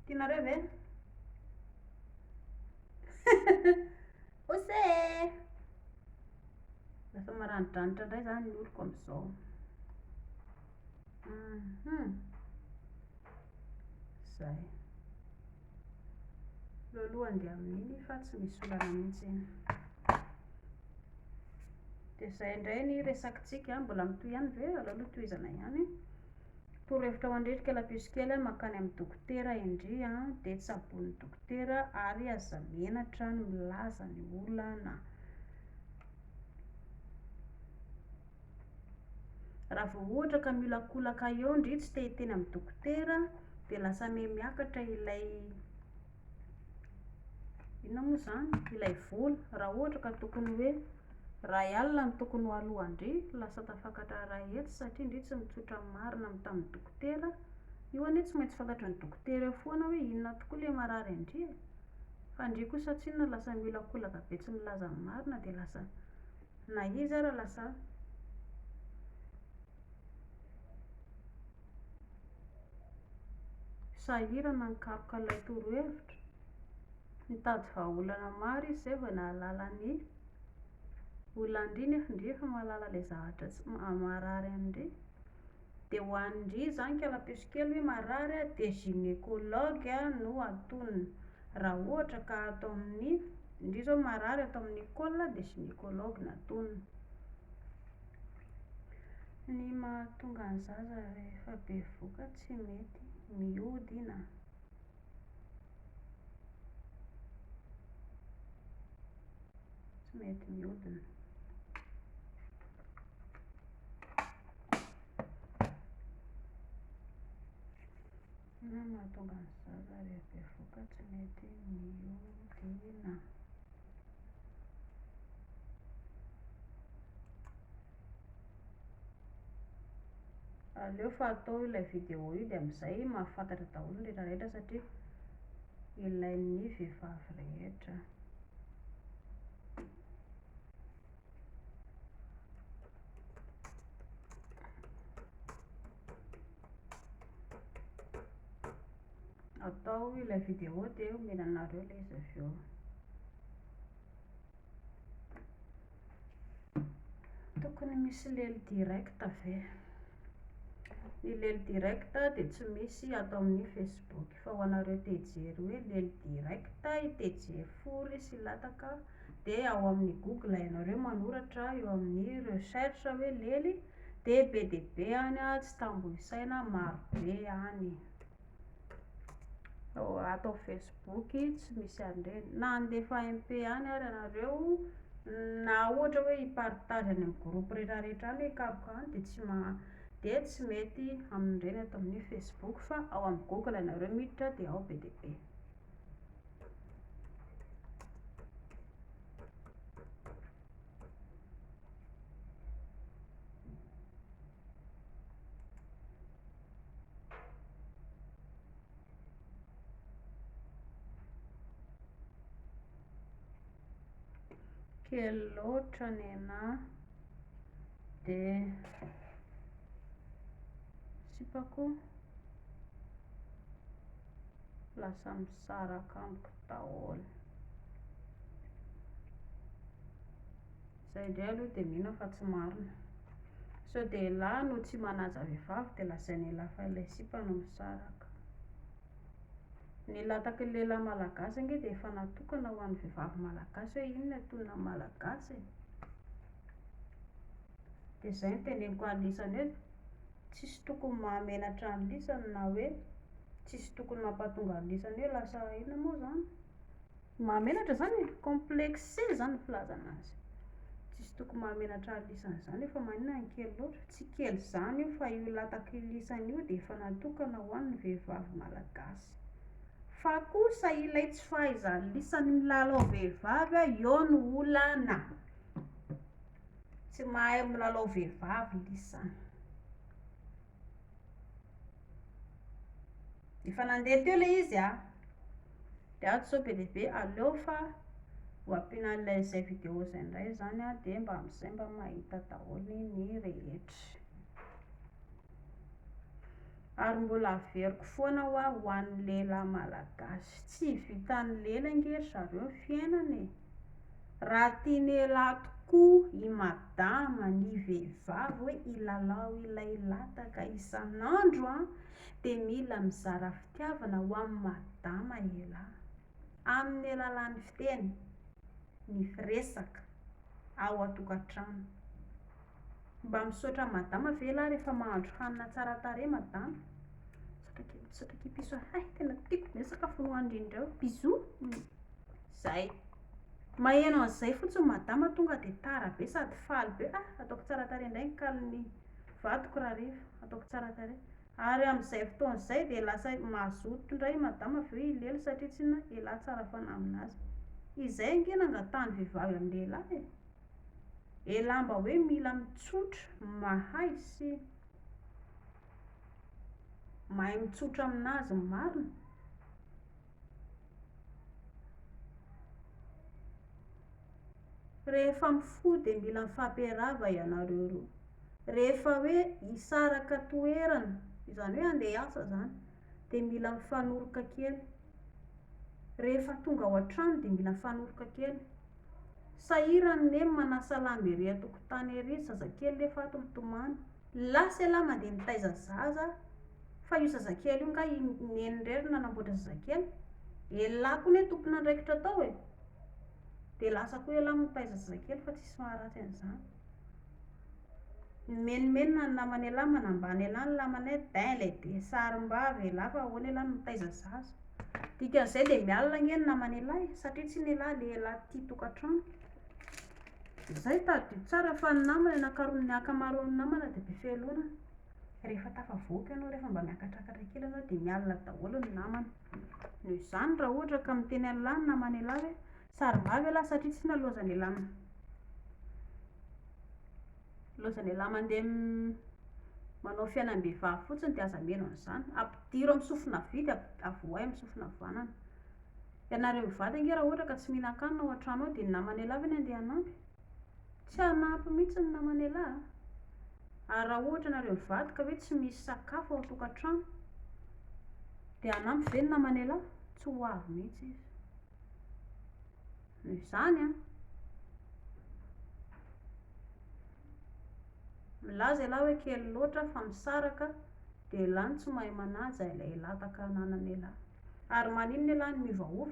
Speaker 1: Tianareo ve? Ose! Lasa maranidranitra indray izany ny oroko amin'izao. Mhm. Izay. Aleo aloha handeha amin'iny fa tsy misy olana mihitsy iny. Dia izay indray ny resakitsika, mbola mitohy ihany ve? Aleo aloha tohizana ihany. Torohevitra ho an-dry Kalapiso kely, mankany amin'ny dokotera indry dia tsaboin'ny dokotera ary aza menatra ny milaza ny olana. Raha vao ohatra ka miolakolaka eo ndry tsy te hiteny amin'ny dokotera dia lasa miha miakatra ilay. Inona moa izany? Ilay vola. Raha ohatra ka tokony hoe iray alina no tokony ho aloan-dry, lasa tafakatra iray hetsy satria ndry tsy nitsotra ny marina tamin'ny dokotera. Io anie tsy maintsy fantatry ny dokotera eo foana hoe inona tokoa ilay marary an-dry e. Fa ndry kosa tsinona lasa miolakolaka be tsy milaza ny marina dia lasa na izy ara lasa sahirana nikaroka ilay torohevitra. Nitady vahaolana maro izy izay vao nahalala ny olan-dry nefa ndry efa mahalala ilay zavatra tsy maharary an-dry. Dia ho an-dry izany kalapiso kely hoe marary aho dia gynécologue no antonona. Raha ohatra ka ato amin'ny, ndry izao marary ato amin'ny école dia gynécologue no antonona. Ny mahatonga ny zaza rehefa bevohoka tsy mety mihodina. Tsy mety mihodina. Inona no mahatonga ny zaza rehefa bevohoka tsy mety mihodina? Aleo fa atao ilay vidéo io dia amin'izay mahafantatra daholo ny rehetra rehetra satria ilain'ny vehivavy rehetra. Atao ilay vidéo dia omena anareo ilay izy avy eo. Tokony misy lely direct ve? Ny lely direct dia tsy misy ato amin'ny Facebook fa ho anareo te hijery hoe lely direct, te hijery fory sy lataka dia ao amin'ny google ianareo manoratra eo amin'ny recherche hoe lely dia be dia be any tsy tambo isaina maro be any. Ato amin'ny Facebook tsy misy an'ireny. Na handefa MP any ary ianareo, na ohatra hoe hi-partage any amin'ny groupe rehetra rehetra any hoe hikaroka any dia tsy ma- dia tsy mety amin'ireny ato amin'ny Facebook fa ao amin'ny Google ianareo miditra dia ao be dia be. Kely loatra nenà dia sipako lasa misaraka amiko daholo. Izay indray aloha dia mino aho fa tsy marina. Sao dia elah no tsy manaja vehivavy dia lazaina elah fa ilay sipa no misaraka. Ny lataky ny lehilahy malagasy ange dia efa natokana ho an'ny vehivavy malagasy hoe iny no antonona malagasy e. Dia izay no teneniko an'lisany hoe tsisy tokony mahamenatra an'lisany na hoe tsisy tokony mampatonga an'lisany hoe lasa inona moa izany? Mahamenatra izany e! Complexé izany ny filazana azy. Tsisy tokony mahamenatra an'lisany izany hoe fa maninona no kely loatra. Tsy kely izany io fa io latak'ilisany io dia efa natokana ho an'ny vehivavy malagasy. Fa kosa ilay tsy fahaizan'lisany milalao vehivavy eo no olana. Tsy mahay milalao vehivavy lisany. Efa nandeha teo ilay izy a. Dia ato izao be dia be, aleo fa ho ampiana an'ilay izay vidéo izay indray izany a, dia mba amin'izay mba mahita daholo ny rehetra. Ary mbola averiko foana hoa ho an'ny lehilahy malagasy, tsy vitan'ny lela ange ry zareo ny fiainana e. Raha tian'elah tokoa i madama ny vehivavy hoe hilalao ilay lataka isan'andro an, dia mila mizara fitiavana ho an'i madama elah. Amin'ny alalan'ny fiteny, ny firesaka, ao an-tokantrano. Mba misaotra madama ve elah rehefa mahandro hanina tsara tarehy madama? Misaotra akia, misaotra akia piso a, hay tena tiako be ny sakafo nohandrin'ireo, bisous. Zay. Maheno an'izay fotsiny madama tonga dia tara be sady faly be, ah ataoko tsara tarehy indray ny kalin'ny vadiko rahariva, ataoko tsara tarehy. Ary amin'izay fotoana izay dia lasa mazoto indray madama avy eo hilely satria tsinona elah tsara fanahy aminazy. Izay ange no angatahan'ny vehivavy amin'ny lehilahy e. Elah mba hoe mila mitsotra, mahay sy mahay mitsotra aminazy ny marina. Rehefa mifoha dia mila mifampiarahaba ianareo roa. Rehefa hoe hisaraka toerana, izany hoe handeha hiasa izany, dia mila mifanoroka kely. Rehefa tonga ao an-trano dia mila mifanoroka kely. Sahirana i Neny manasa lamba ery an-tokotany ery, zazakely nefa ato mitomany. Lasa ialahy mandeha mitaiza zaza fa io zazakely io nga i Neny irery no nanamboatra zazakely? Elah koa ne tompon'andraikitra tao e! Dia lasa koa ialahy mitaiza zazakely fa tsisy maharatsy an'izany. Mimenomenona ny naman'ialahy, manambany ialahy ny namanay, dain ilay be sarim-bava ialahy fa ahoana ialahy no mitaiza zaza. Dikan'izay dia mialona ange ny naman'ialahy e, satria tsy ny ialahy lehilahy tia tokantrano. Izay tadidio tsara fa ny namana, ny ankaroan'ny ankamaroan'ny namana dia be fialonana. Rehefa tafavoaka ianao, rehefa mba miakatrakatra kely ianao dia mialona daholo ny namana. Noho izany raha ohatra ka miteny an'ilahy ny naman'ialahy hoe sarim-bava ialahy satria tsy nalaozan'ialahy laozan'ialahy mandeha manao fiainam-behivavy fotsiny dia aza mino an'izany. Ampidiro amin'ny sofina havia dia avoahy amin'ny sofina havanana. Ianareo mivady ange raha ohatra ka tsy mihinan-kanina ao an-trano ao dia ny naman'ialahy ve no handeha hanampy? Tsy hanampy mihitsy ny naman'ialahy a! Ary raha ohatra nareo mivady ka hoe tsy misy sakafo ao an-tokantrano dia hanampy ve ny naman'ialahy? Tsy ho avy mihitsy izy. Noho izany an, milaza ialahy hoe kely loatra fa misaraka dia ialahy no tsy mahay manaja ilay lataka ananan'ialahy. Ary maninona ialahy no miovaova?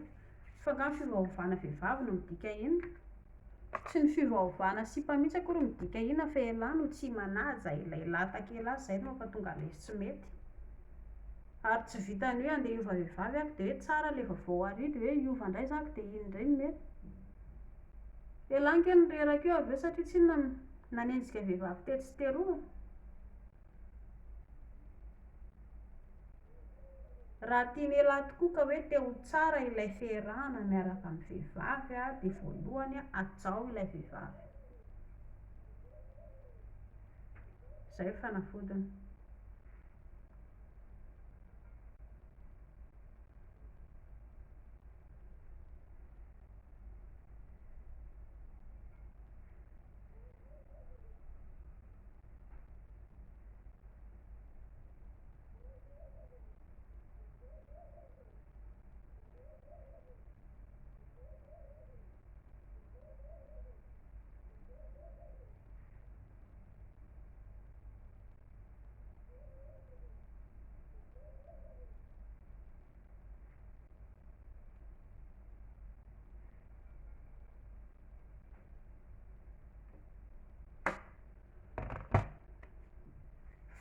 Speaker 1: Fa angaha ny fiovaovana vehivavy no midika inona? Tsy ny fiovaovana sipa mihitsy akory no midika inona fa elah no tsy manaja ilay lataka elah zay no mampatonga an'ilay izy tsy mety. Ary tsy vitan'ny hoe andeha hiova vehivavy ako dia hoe tsara ilay vaovao ary dia hoe hiova indray za ko dia iny indray no mety. Elah ange no reraka eo avy eo satria tsinona nanenjika vehivavy tetsy sy teroa. Raha tian'elah tokoa ka hoe te ho tsara ilay fiarahana miaraka amin'ny vehivavy dia voalohany hajao ilay vehivavy. Izay ny fanafodiny.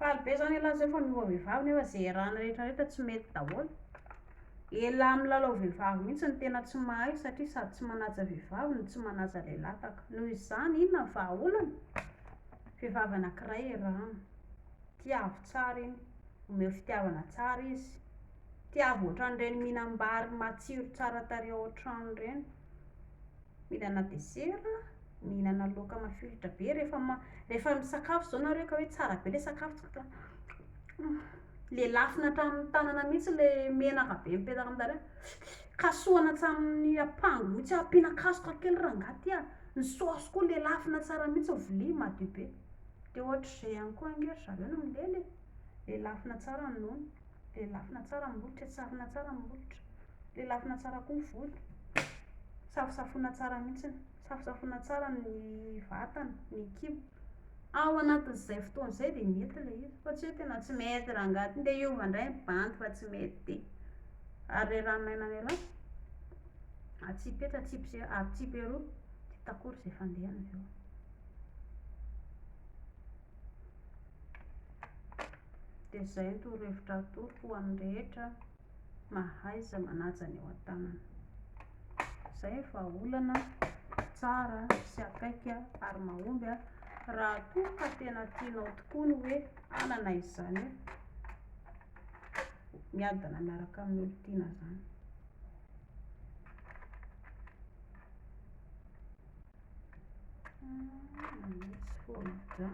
Speaker 1: Faly be zany elah zao fa miova vehivavy nefa ze erahana rehetra rehetra tsy mety daholo. Elah milalao vehivavy mihitsy no tena tsy mahay satria sady tsy manaja vehivavy no tsy manaja lehilahy taka. Noho izany inona ny vahaolana? Vehivavy anankiray erahana. Tiavo tsara iny, omeo fitiavana tsara izy. Tiavo ohatran'ireny mihinam-bary matsiro tsara tarehy ao an-trano ireny. Mihinana desera, mihinana laoka mafilotra be, rehefa ma- rehefa misakafo izao nareo ka hoe tsara be ilay sakafo tonga dia lelafina hatramin'ny tanana mihitsy ilay menaka be mipetaka amin'ny tarehy, kasohana hatramin'ny apango mihitsy, ampiana kasoka kely rangahy ty a, ny saosy koa lelafina tsara mihitsy ny vilia madio be, dia ohatr'izay ihany koa ange ry zareo no milely e, lelafina tsara ny nono. Lelafina tsara ny molotra, tsafina tsara ny molotra. Lelafina tsara koa ny volo. Safosafoina tsara mihitsy. Safosafoina tsara ny vatana, ny kibo. Ao anatin'izay fotoana izay dia mety ilay izy. Fa tsy hoe tena tsy mety rangahy ty, ndeha hiova indray ny bandy fa tsy mety ty. Ary le ranon'aina an'ialahy, atsipy etsy, atsipy atsipy eroa, tsy hita akory izay fandehany avy eo. Dia izay ny torohevitra atoroko ho an'ny rehetra, mahaiza manaja ny eo an-tanana. Izay ny vahaolana tsara sy akaiky ary mahomby raha toa ka tena tianao tokoa ny hoe hanana izany hoe miadana miaraka amin'ny olon-tiana izany. Misy folder.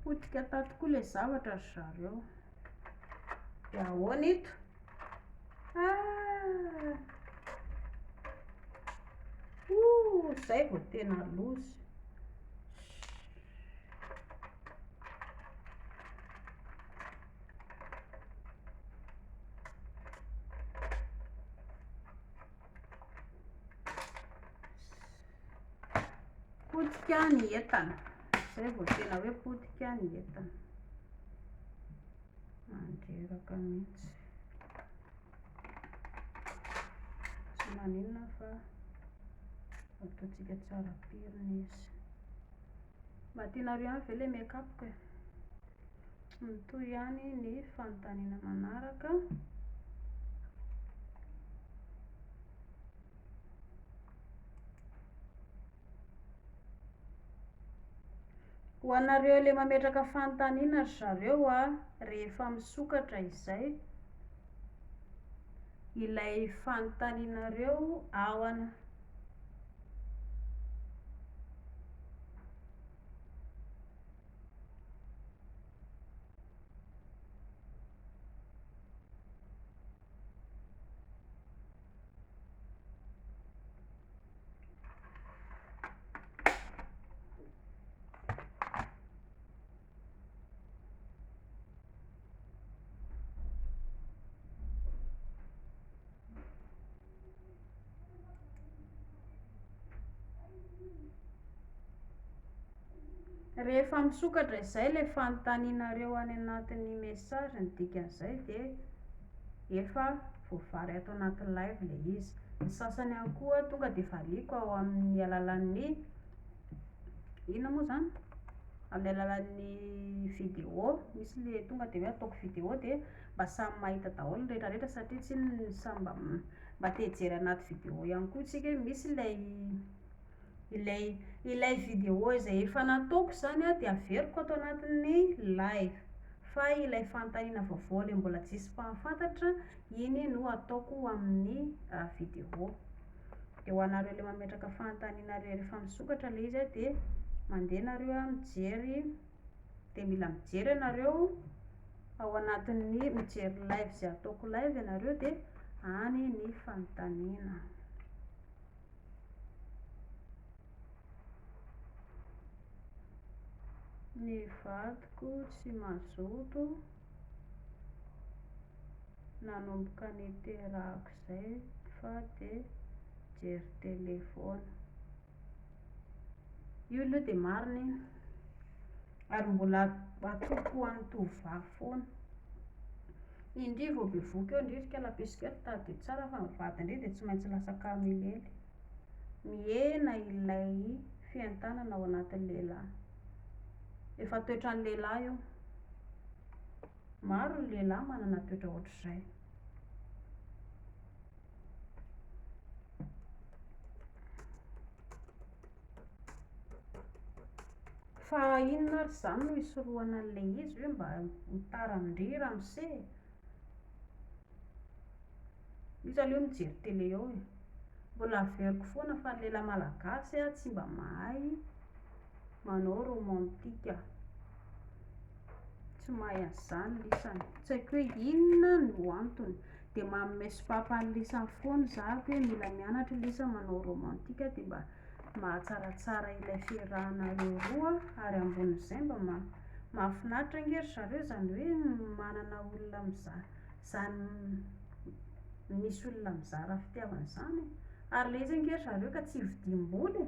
Speaker 1: Potika tato koa ilay zavatra ry zareo. Dia ahoana ito? Ah! Ouh, izay vao tena loza. Potika ny entana. Izay vao tena hoe potika ny entana. Mandreraka mihitsy. Tsy maninona fa ataontsika tsara pirina izy. Mba tianareo ihany ve ilay make-up-ko e? Mitohy ihany ny fanontaniana manaraka. Ho anareo ilay mametraka fanontaniana ry zareo a, rehefa misokatra izay ilay fanontanianareo ao ana. Rehefa misokatra izay ilay fanontanianareo any anatin'ny message ny dikan'izay dia efa voavaly ato anaty live ilay izy. Ny sasany ihany koa tonga dia valiako ao amin'ny alalan'ny inona moa izany? Amin'ny alalan'ny vidéo, misy ilay tonga dia hoe ataoko vidéo dia mba samy mahita daholo ny rehetra rehetra satria tsy inona samy mba mba te hijery anaty vidéo ihany koa isika hoe misy ilay ilay ilay vidéo izay efa nataoko izany an dia averiko ato anatin'ny live fa ilay fanontaniana vaovao ilay mbola tsisy mpahafantatra iny no ataoko amin'ny vidéo. Dia ho anareo ilay mametraka fanontaniana rehefa misokatra ilay izy dia mandeha nareo mijery dia mila mijery ianareo ao anatin'ny mijery live izay ataoko live ianareo dia any ny fanontaniana. Ny vadiko tsy mazoto nanomboka niterahako izay fa dia mijery télé foana. Io aloha dia marina iny. Ary mbola atoko ho an'ny tovovavy foana. Indry vao bevohoka eo ndry ry kala piso kely tadidio tsara fa ny vadin-dry dia tsy maintsy lasa kamilely. Mihena ilay fientanana ao anatin'ny lehilahy. Efa toetran'ny lehilahy io. Maro ny lehilahy manana toetra ohatr'izay. Fa inona ary izany no hisorohana an'ilay izy hoe mba ho tara amin-dry ramose e? Iza aloha mijery télé eo e? Mbola averiko foana fa ny lehilahy malagasy tsy mba mahay manao romantique. Tsy mahay an'izany lisany. Tsy haiko hoe inona no antony. Dia manome sopapa an'i lisany foana izaho hoe mila mianatra lisany manao romantique dia mba mahatsaratsara ilay fiarahanareo roa ary ambonin'izay mba mahafinaritra ange ry zareo izany hoe manana olona mizara izany misy olona mizara fitiavana izany e. Ary ilay izy ange ry zareo ka tsy vidiam-bola e.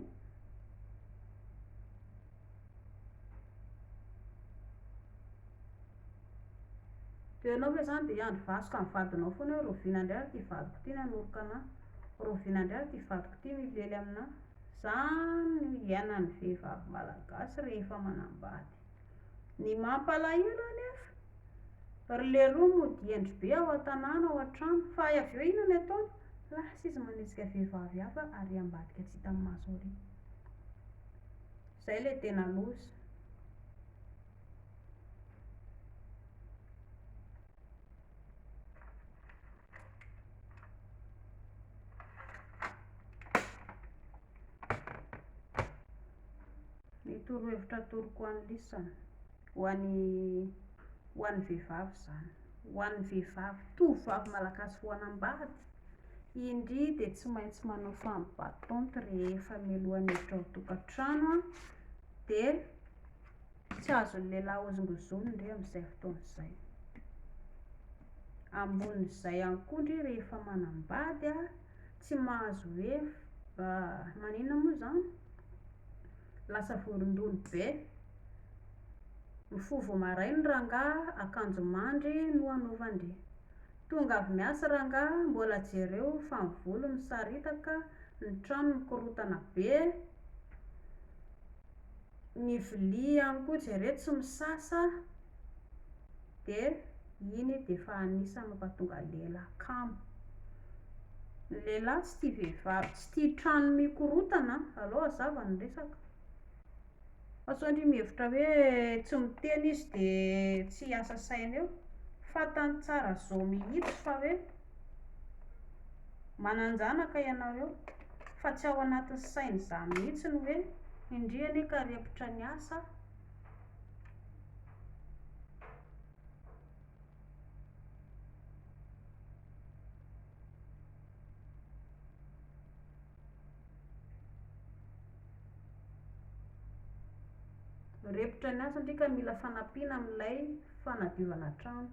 Speaker 1: Dia ianao ve izany dia hiandry vasoka ny vadinao foana hoe rahoviana indray ary ity vadiko ity nanoroka anà, rahoviana indray ary ity vadiko ity milely aminà. Izany no iainan'ny vehivavy malagasy rehefa manambady. Ny mampalahelo anefa, ry leroa mody hendry be ao an-tanàna ao an-trano, fa avy eo inona no ataony? Lasa izy manetsika vehivavy hafa ary ambadika tsy hita maso ary. Izay ilay tena loza. torohevitra atoroko ho an'ny lisany, ho an'ny ho an'ny vehivavy izany, ho an'ny vehivavy, tovovavy malagasy vao hanambady, indry dia tsy maintsy manao femme battante rehefa mialohan'ny hiditra ao an-tokantrano an, dia tsy azon'ny lehilahy hozongozonina ndry amin'izay fotoana izay. Ambonin'izay ihany koa ndry rehefa manambady an, tsy mahazo hoe maninona moa izany? Lasa vorondolo be. Mifoha vao maraina rangahy, akanjo mandry no anaovan-dry. Tonga avy miasa rangahy, mbola jereo fa ny volo misaritaka, ny trano mikorontana be, ny vilia ihany koa jereo tsy misasa, dia iny dia efa anisan'ny mampatonga lehilahy kamo. Ny lehilahy tsy tia vehivavy, tsy tia trano mikorontana an, aleo hazava ny resaka. Fa sao ndry mihevitra hoe tsy miteny izy dia tsy hiasa saina eo. Fantany tsara zao mihitsy fa hoe manan-janaka ianareo fa tsy ao anatin'ny sainy izany mihitsy ny hoe indry anie ka repotra ny asa. Repotra ny asa ndry ka mila fanampiana amin'ilay fanadiovana trano.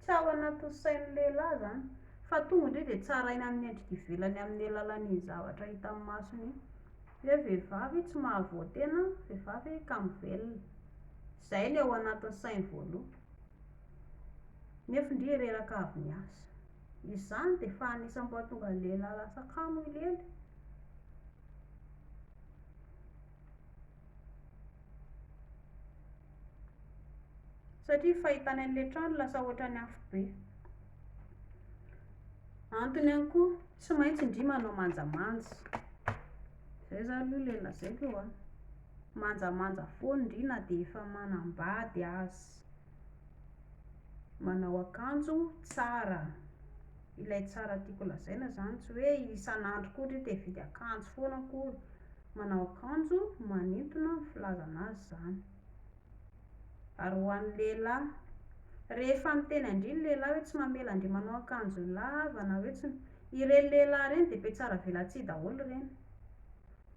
Speaker 1: Tsy ao anatin'ny sain'ny lehilahy izany. Fa tonga ndry dia tsaraina amin'ny endrika ivelany amin'ny alalan'iny zavatra hitan'ny masony iny. Hoe vehivavy tsy mahavoa-tena, vehivavy kamo velona. Izay no ao anatin'ny sainy voalohany. Nefa ndry reraka avy niasa. Izany dia efa anisan'ny mahatonga ny lehilahy lasa kamo ilely. Satria fahitany an'ilay trano lasa ohatran'ny afobe. Antony ihany koa, tsy maintsy ndry manao manjamanja. Izay izany aloha ilay lazaiko eo an. Manjamanja foana ndry na dia efa manambady aza. Manao akanjo tsara. Ilay tsara tiako lazaina izany tsy hoe isan'andro koa ndry te hividy akanjo foana akory. Manao akanjo manintona ny filazana azy izany. Ary ho an'ny lehilahy, rehefa miteny an-dry ny lehilahy hoe tsy mamela an-dry manao akanjo lava na hoe tsy, ireny lehilahy ireny dia mpiatsara velatsihy daholo ireny.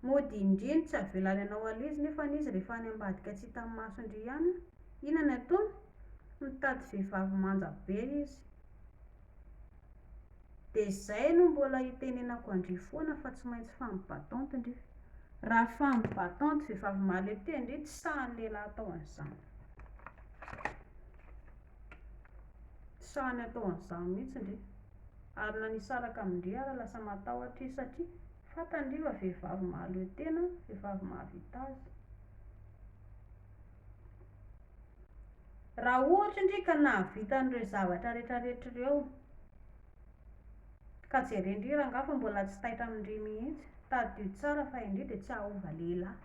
Speaker 1: Mody in-dry no tsy avelany hanao an'ilay izy nefa izy rehefa any ambadika tsy hitan'ny mason-dry ihany, inona ny ataony? Mitady vehivavy manja be izy. Dia izay no mbola itenenako an-dry foana fa tsy maintsy femme battante ndry. Raha femme battante vehivavy mahaleo tena ndry tsy sahin'ny lehilahy atao an'izany. Tsy sahiny atao an'izany mihitsy ndry. Ary na nisaraka amin-dry ara lasa matahotra izy satria fantany ndry fa vehivavy mahaleo tena, vehivavy mahavita azy. Raha ohatra ndry ka nahavita an'ireo zavatra rehetrarehetra ireo, ka jeren-dry rangahy fa mbola tsy taitra amin-dry mihitsy, tadidio tsara fa indry dia tsy hahova lehilahy.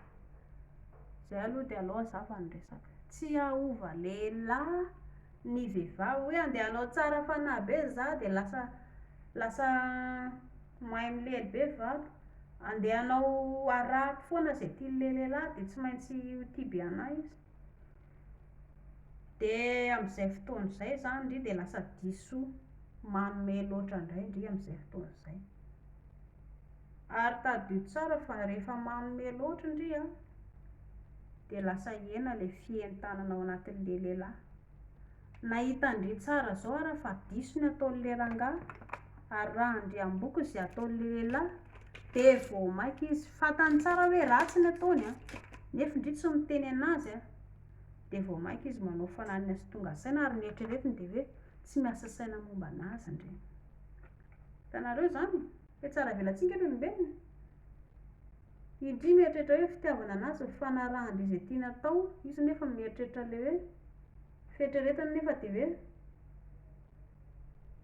Speaker 1: Izay aloha dia aleo hazava ny resaka. Tsy hahova lehilahy ny vehivavy hoe andeha hanao tsara fanahy be za dia lasa lasa mahay milely be vato. Andeha hanao arahako foana izay tian'ilay lehilahy dia tsy maintsy ho tia be an'ahy izy. Dia amin'izay fotoana izay izany ndry dia lasa diso manome loatra indray ndry amin'izay fotoana izay. Ary tadidio tsara fa rehefa manome loatra ndry an, dia lasa hihena ilay fientanana ao anatin'ilay lehilahy. Nahita an-dry tsara izao aho raha fa diso ny ataon'ilay rangahy, ary raha andriamboko izay ataon'ilay lehilahy dia vao maika izy fantany tsara hoe ratsy ny ataony an, nefa ndry tsy miteny an'azy an, dia vao maika izy manao fananina sy tonga saina ary ny eritreretiny dia hoe tsy miasa saina momba an'azy ndry. Hitanareo izany? Hoe tsara velatsihy ange ny olombelona. Indry mieritreritra hoe fitiavana an'azy ny fanarahan-dry izay tiany atao, izy nefa mieritreritra ilay hoe fieritreretany nefa dia hoe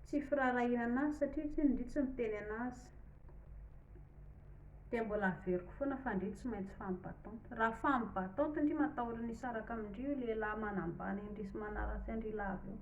Speaker 1: tsy firaharahiana an'azy satria tsy ndry tsy miteny an'azy. Dia mbola averiko foana fa ndry tsy maintsy femme battante. Raha femme battante ndry matahotra ny hisaraka amin-dry io lehilahy manambany an-dry sy manaratsy an-dry lava io.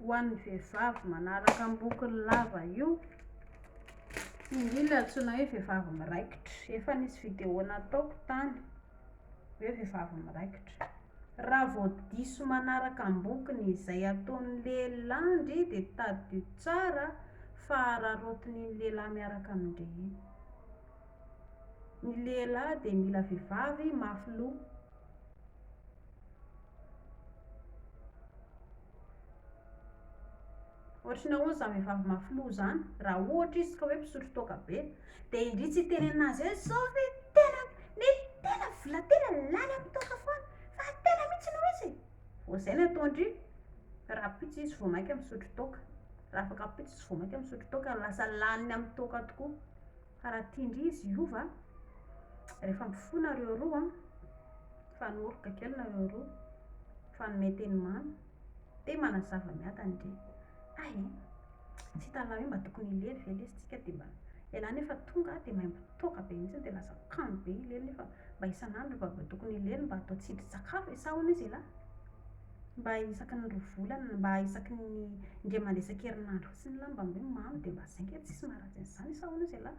Speaker 1: Ho an'ny vehivavy manaraka ambokony lava io, indrindra ilay antsoina hoe vehivavy miraikitra. Efa nisy vidéo nataoko tany hoe vehivavy miraikitra. Raha vao diso manaraka ambokony izay ataon'ny lehilahy ndry dia tadidio tsara fa araraotin'iny lehilahy miaraka amin-dry iny. Ny lehilahy dia mila vehivavy mafy loha. Ohatry ny ahoana izany vehivavy mafy loha izany? Raha ohatra izy ka hoe mpisotro toaka be, dia indry tsy hiteny anazy hoe zao ve tena, ny tena vola tena lany amin'ny toaka foana, fa tena mihitsy no izy e! Vao izay no ataon-dry, rahampitso izy vao mainka misotro toaka, raha afaka ampitso izy vao mainka misotro toaka, lasa laniny amin'ny toaka tokoa. Fa raha tian-dry izy hiova, rehefa mifoha nareo roa an, mifanoroka kely nareo roa, mifanome teny mamy, dia manazava miadana ndry. Hay e! Tsy hitan'lah hoe mba tokony hilely ve lesy tsika dia mba, elah nefa tonga dia maimbo toaka be mihitsy dia lasa kamo be hilely nefa mba isan'andro mba tokony hilely mba atao tsindrin-tsakafo e, sa ahoana izy elah? Mba isaky ny roa volana, mba isaky ny indray mandeha isan-kerinandro fotsiny lah mba hoe mamo dia mba zay nge tsisy maharatsy an'izany sa ahoana izy elah?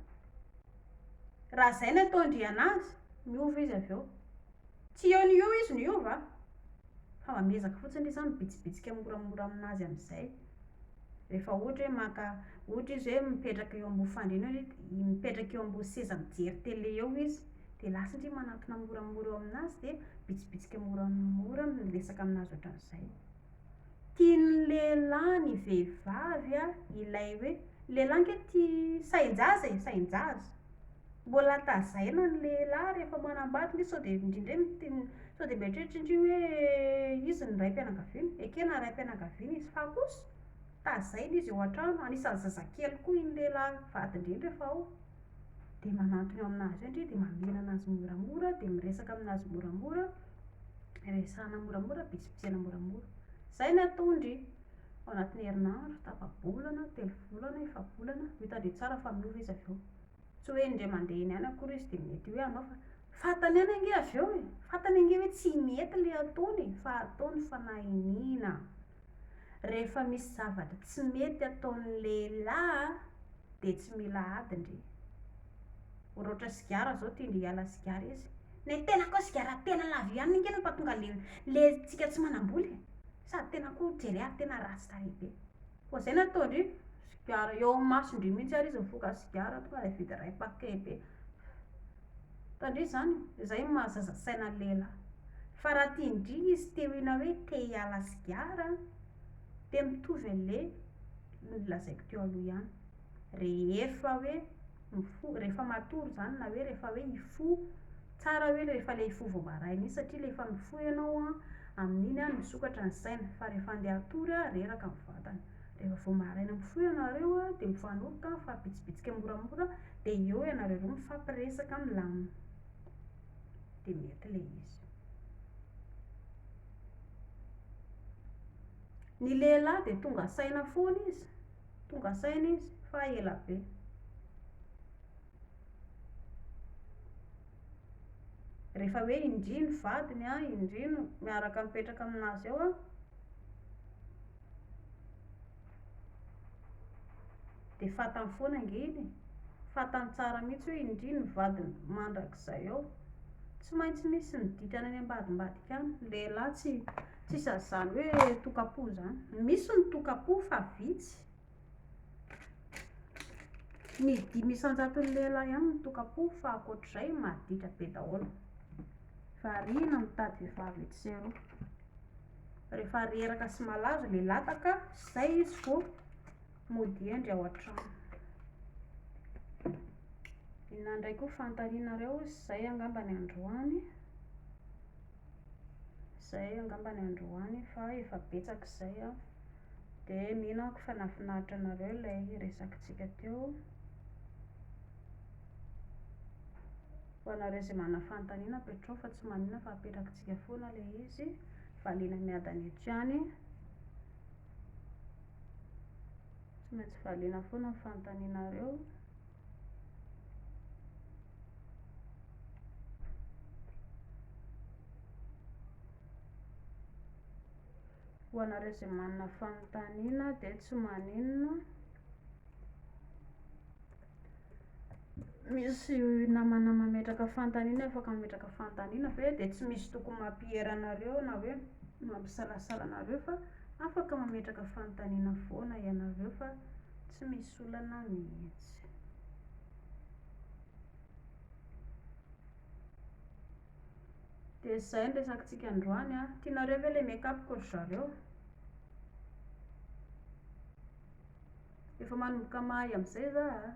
Speaker 1: Raha zay no ataon-dry anazy, miova izy avy eo. Tsy eo no eo izy no hiova a! Fa mba miezaka fotsiny izy zany mibitsibitsika moramora aminazy amin'izay. Rehefa ohatra hoe maka, ohatra izy hoe mipetraka eo ambony fandriana eo, mipetraka eo ambony seza mijery télé eo izy, dia lasa ndry manantona moramora eo aminazy dia mibitsibitsika moramora miresaka aminazy ohatran'izay. Tian'ny lehilahy ny vehivavy ilay hoe, ny lehilahy ange tia sain-jaza e, sain-jaza. Mbola tazaina ny lehilahy rehefa manambady ndry sao dia indraindray miteny, sao dia mieritreritra ndry hoe izy no raim-pianakaviana. Ekena raim-pianakaviana izy fa kosa tazaina izy ao an-trano, anisan'ny zazakely koa iny lehilahy vadiny iny rehefa ao. Dia manantona eo aminazy eo ndry dia mamela anazy moramora, dia miresaka aminazy moramora, resahana moramora, bitsibitsihana moramora. Izay no atao ndry. Ao anatin'ny herinandro, tapa-bolana, telo volana, efa-bolana, ho hitan-dry tsara fa miova izy avy eo. Tsy hoe indray mandeha eny ihany akory izy dia mety hoe hanao fa fantany ihany ange avy eo e! Fantany ange hoe tsy mety ilay ataony e! Fa ataony fanahiniana. Rehefa misy zavatra tsy mety ataon'ny lehilahy dia tsy mila ady ndry. Ohatra sigara izao tian-dry hiala sigara izy. Ny tena koa sigara tena lava io ihany ange no mampatonga le le tsika tsy manam-bola e! Sady tena koa jereo ary tena ratsy tarehy be. Koa izay no ataon-dry. Sigara eo amin'ny mason-dry mihitsy ary izy mifoka sigara tonga dia mividy iray paquet be. Tandremo izany, izay no maha zaza saina ny lehilahy. Fa raha tian-dry izy te ho ina hoe te hiala sigara dia mitovy an'ilay nolazaiko teo aloha ihany. Rehefa hoe mifoha, rehefa matory izany na hoe rehefa hoe hifoha, tsara hoe rehefa ilay hifoha vao maraina iny satria ilay efa mifoha ianao an, amin'iny an misokatra ny saina fa rehefa andeha hatory an reraka ny vatana. Rehefa vao maraina mifoha ianareo dia mifanoroka, mifampibitsibitsika moramora dia eo ianareo roa mifampiresaka milamina. Dia mety ilay izy. Ny lehilahy dia tonga saina foana izy, tonga saina izy fa ela be. Rehefa hoe indry ny vadiny an, indry no miaraka mipetraka aminazy ao an, Dia fantany foana ange iny e. Fantany tsara mihitsy hoe indry ny vadiny mandrakizay ao. Tsy maintsy misy ny ditrany any ambadimbadika any. Ny lehilahy tsy tsisy an'izany hoe tokam-po izany. Misy ny tokam-po fa vitsy. Ny 5% lehilahy ihany no tokam-po fa ankoatr'izay maditra be daholo. Variana mitady vehivavy etsy sy eroa. Rehefa reraka sy malazo ilay lataka, izay izy vao mody hendry ao an-trano. Inona indray koa fanontanianareo? Izay angamba ny androany. Izay angamba ny androany fa efa betsaka izay an. Dia mino aho fa nahafinaritra anareo ilay resakitsika teo. Ho anareo izay manana fanontaniana apetraho fa tsy maninona fa apetrakitsika foana ilay izy. Valiana miadana eto ihany. Tsy maintsy valiana foana ny fanontanianareo. Ho anareo izay manana fanontaniana dia tsy maninona. Misy namana mametraka fanontaniana, afaka mametraka fanontaniana ve? Dia tsy misy tokony mampiera anareo na hoe mampisalasala anareo fa afaka mametraka fanontaniana foana ianareo fa tsy misy olana mihitsy. Dia izay ny resakitsika androany a. Tianareo ve ilay make-up-ko ry zareo? Efa manomboka mahay amin'izay za a.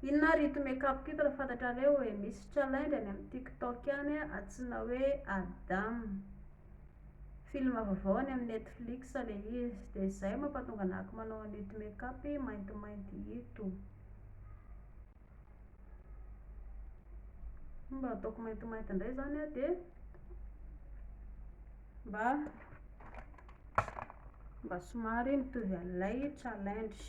Speaker 1: Inona ary ito make-up-ko ito raha fantatrareo e? Misy challenge any amin'ny TikTok any antsoina hoe Adam. Film vaovao any amin'ny Netflix ilay izy. Dia izay mampatonga anahako manao an'ito make-up maintimainty ito. Mba ataoko maintimainty indray izany aho dia mba mba somary mitovy an'ilay challenge.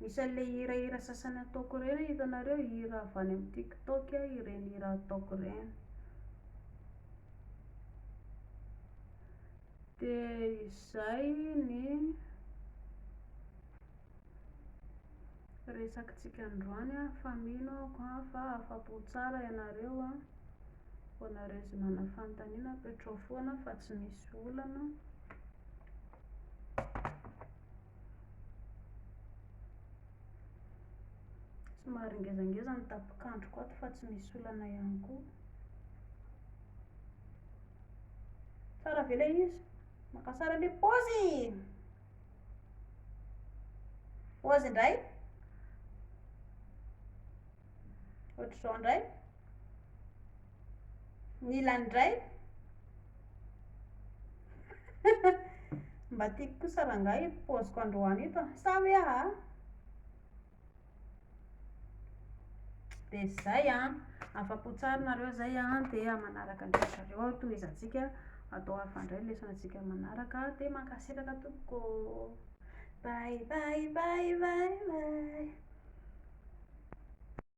Speaker 1: Misy an'ilay hirahira sasany ataoko ireny hitanareo, hira avy any amin'ny TikTok ireny hira ataoko ireny. Dia izay ny Resakitsika androany an, fa mino aho an fa afapo tsara ianareo an, ho anareo izay manana fanontaniana apetrao foana fa tsy misy olana. Somary ngezangeza ny tapokandroko ato fa tsy misy olana ihany koa. Tsara ve ilay izy? Maka sary an'ilay paozy! Paozy indray. Ohatr'izao indray. Ny ilany indray. Mba tiako kosa rangahy ito paoziko androany ito. Sa hoe aa? Dia izay an, afa-po tsara nareo izay an, dia manaraka indray ry zareo aho, tohizantsika atao hafa indray ny lesona-tsika manaraka, dia mankasitraka tompoko ô. Bye bye bye bye bye.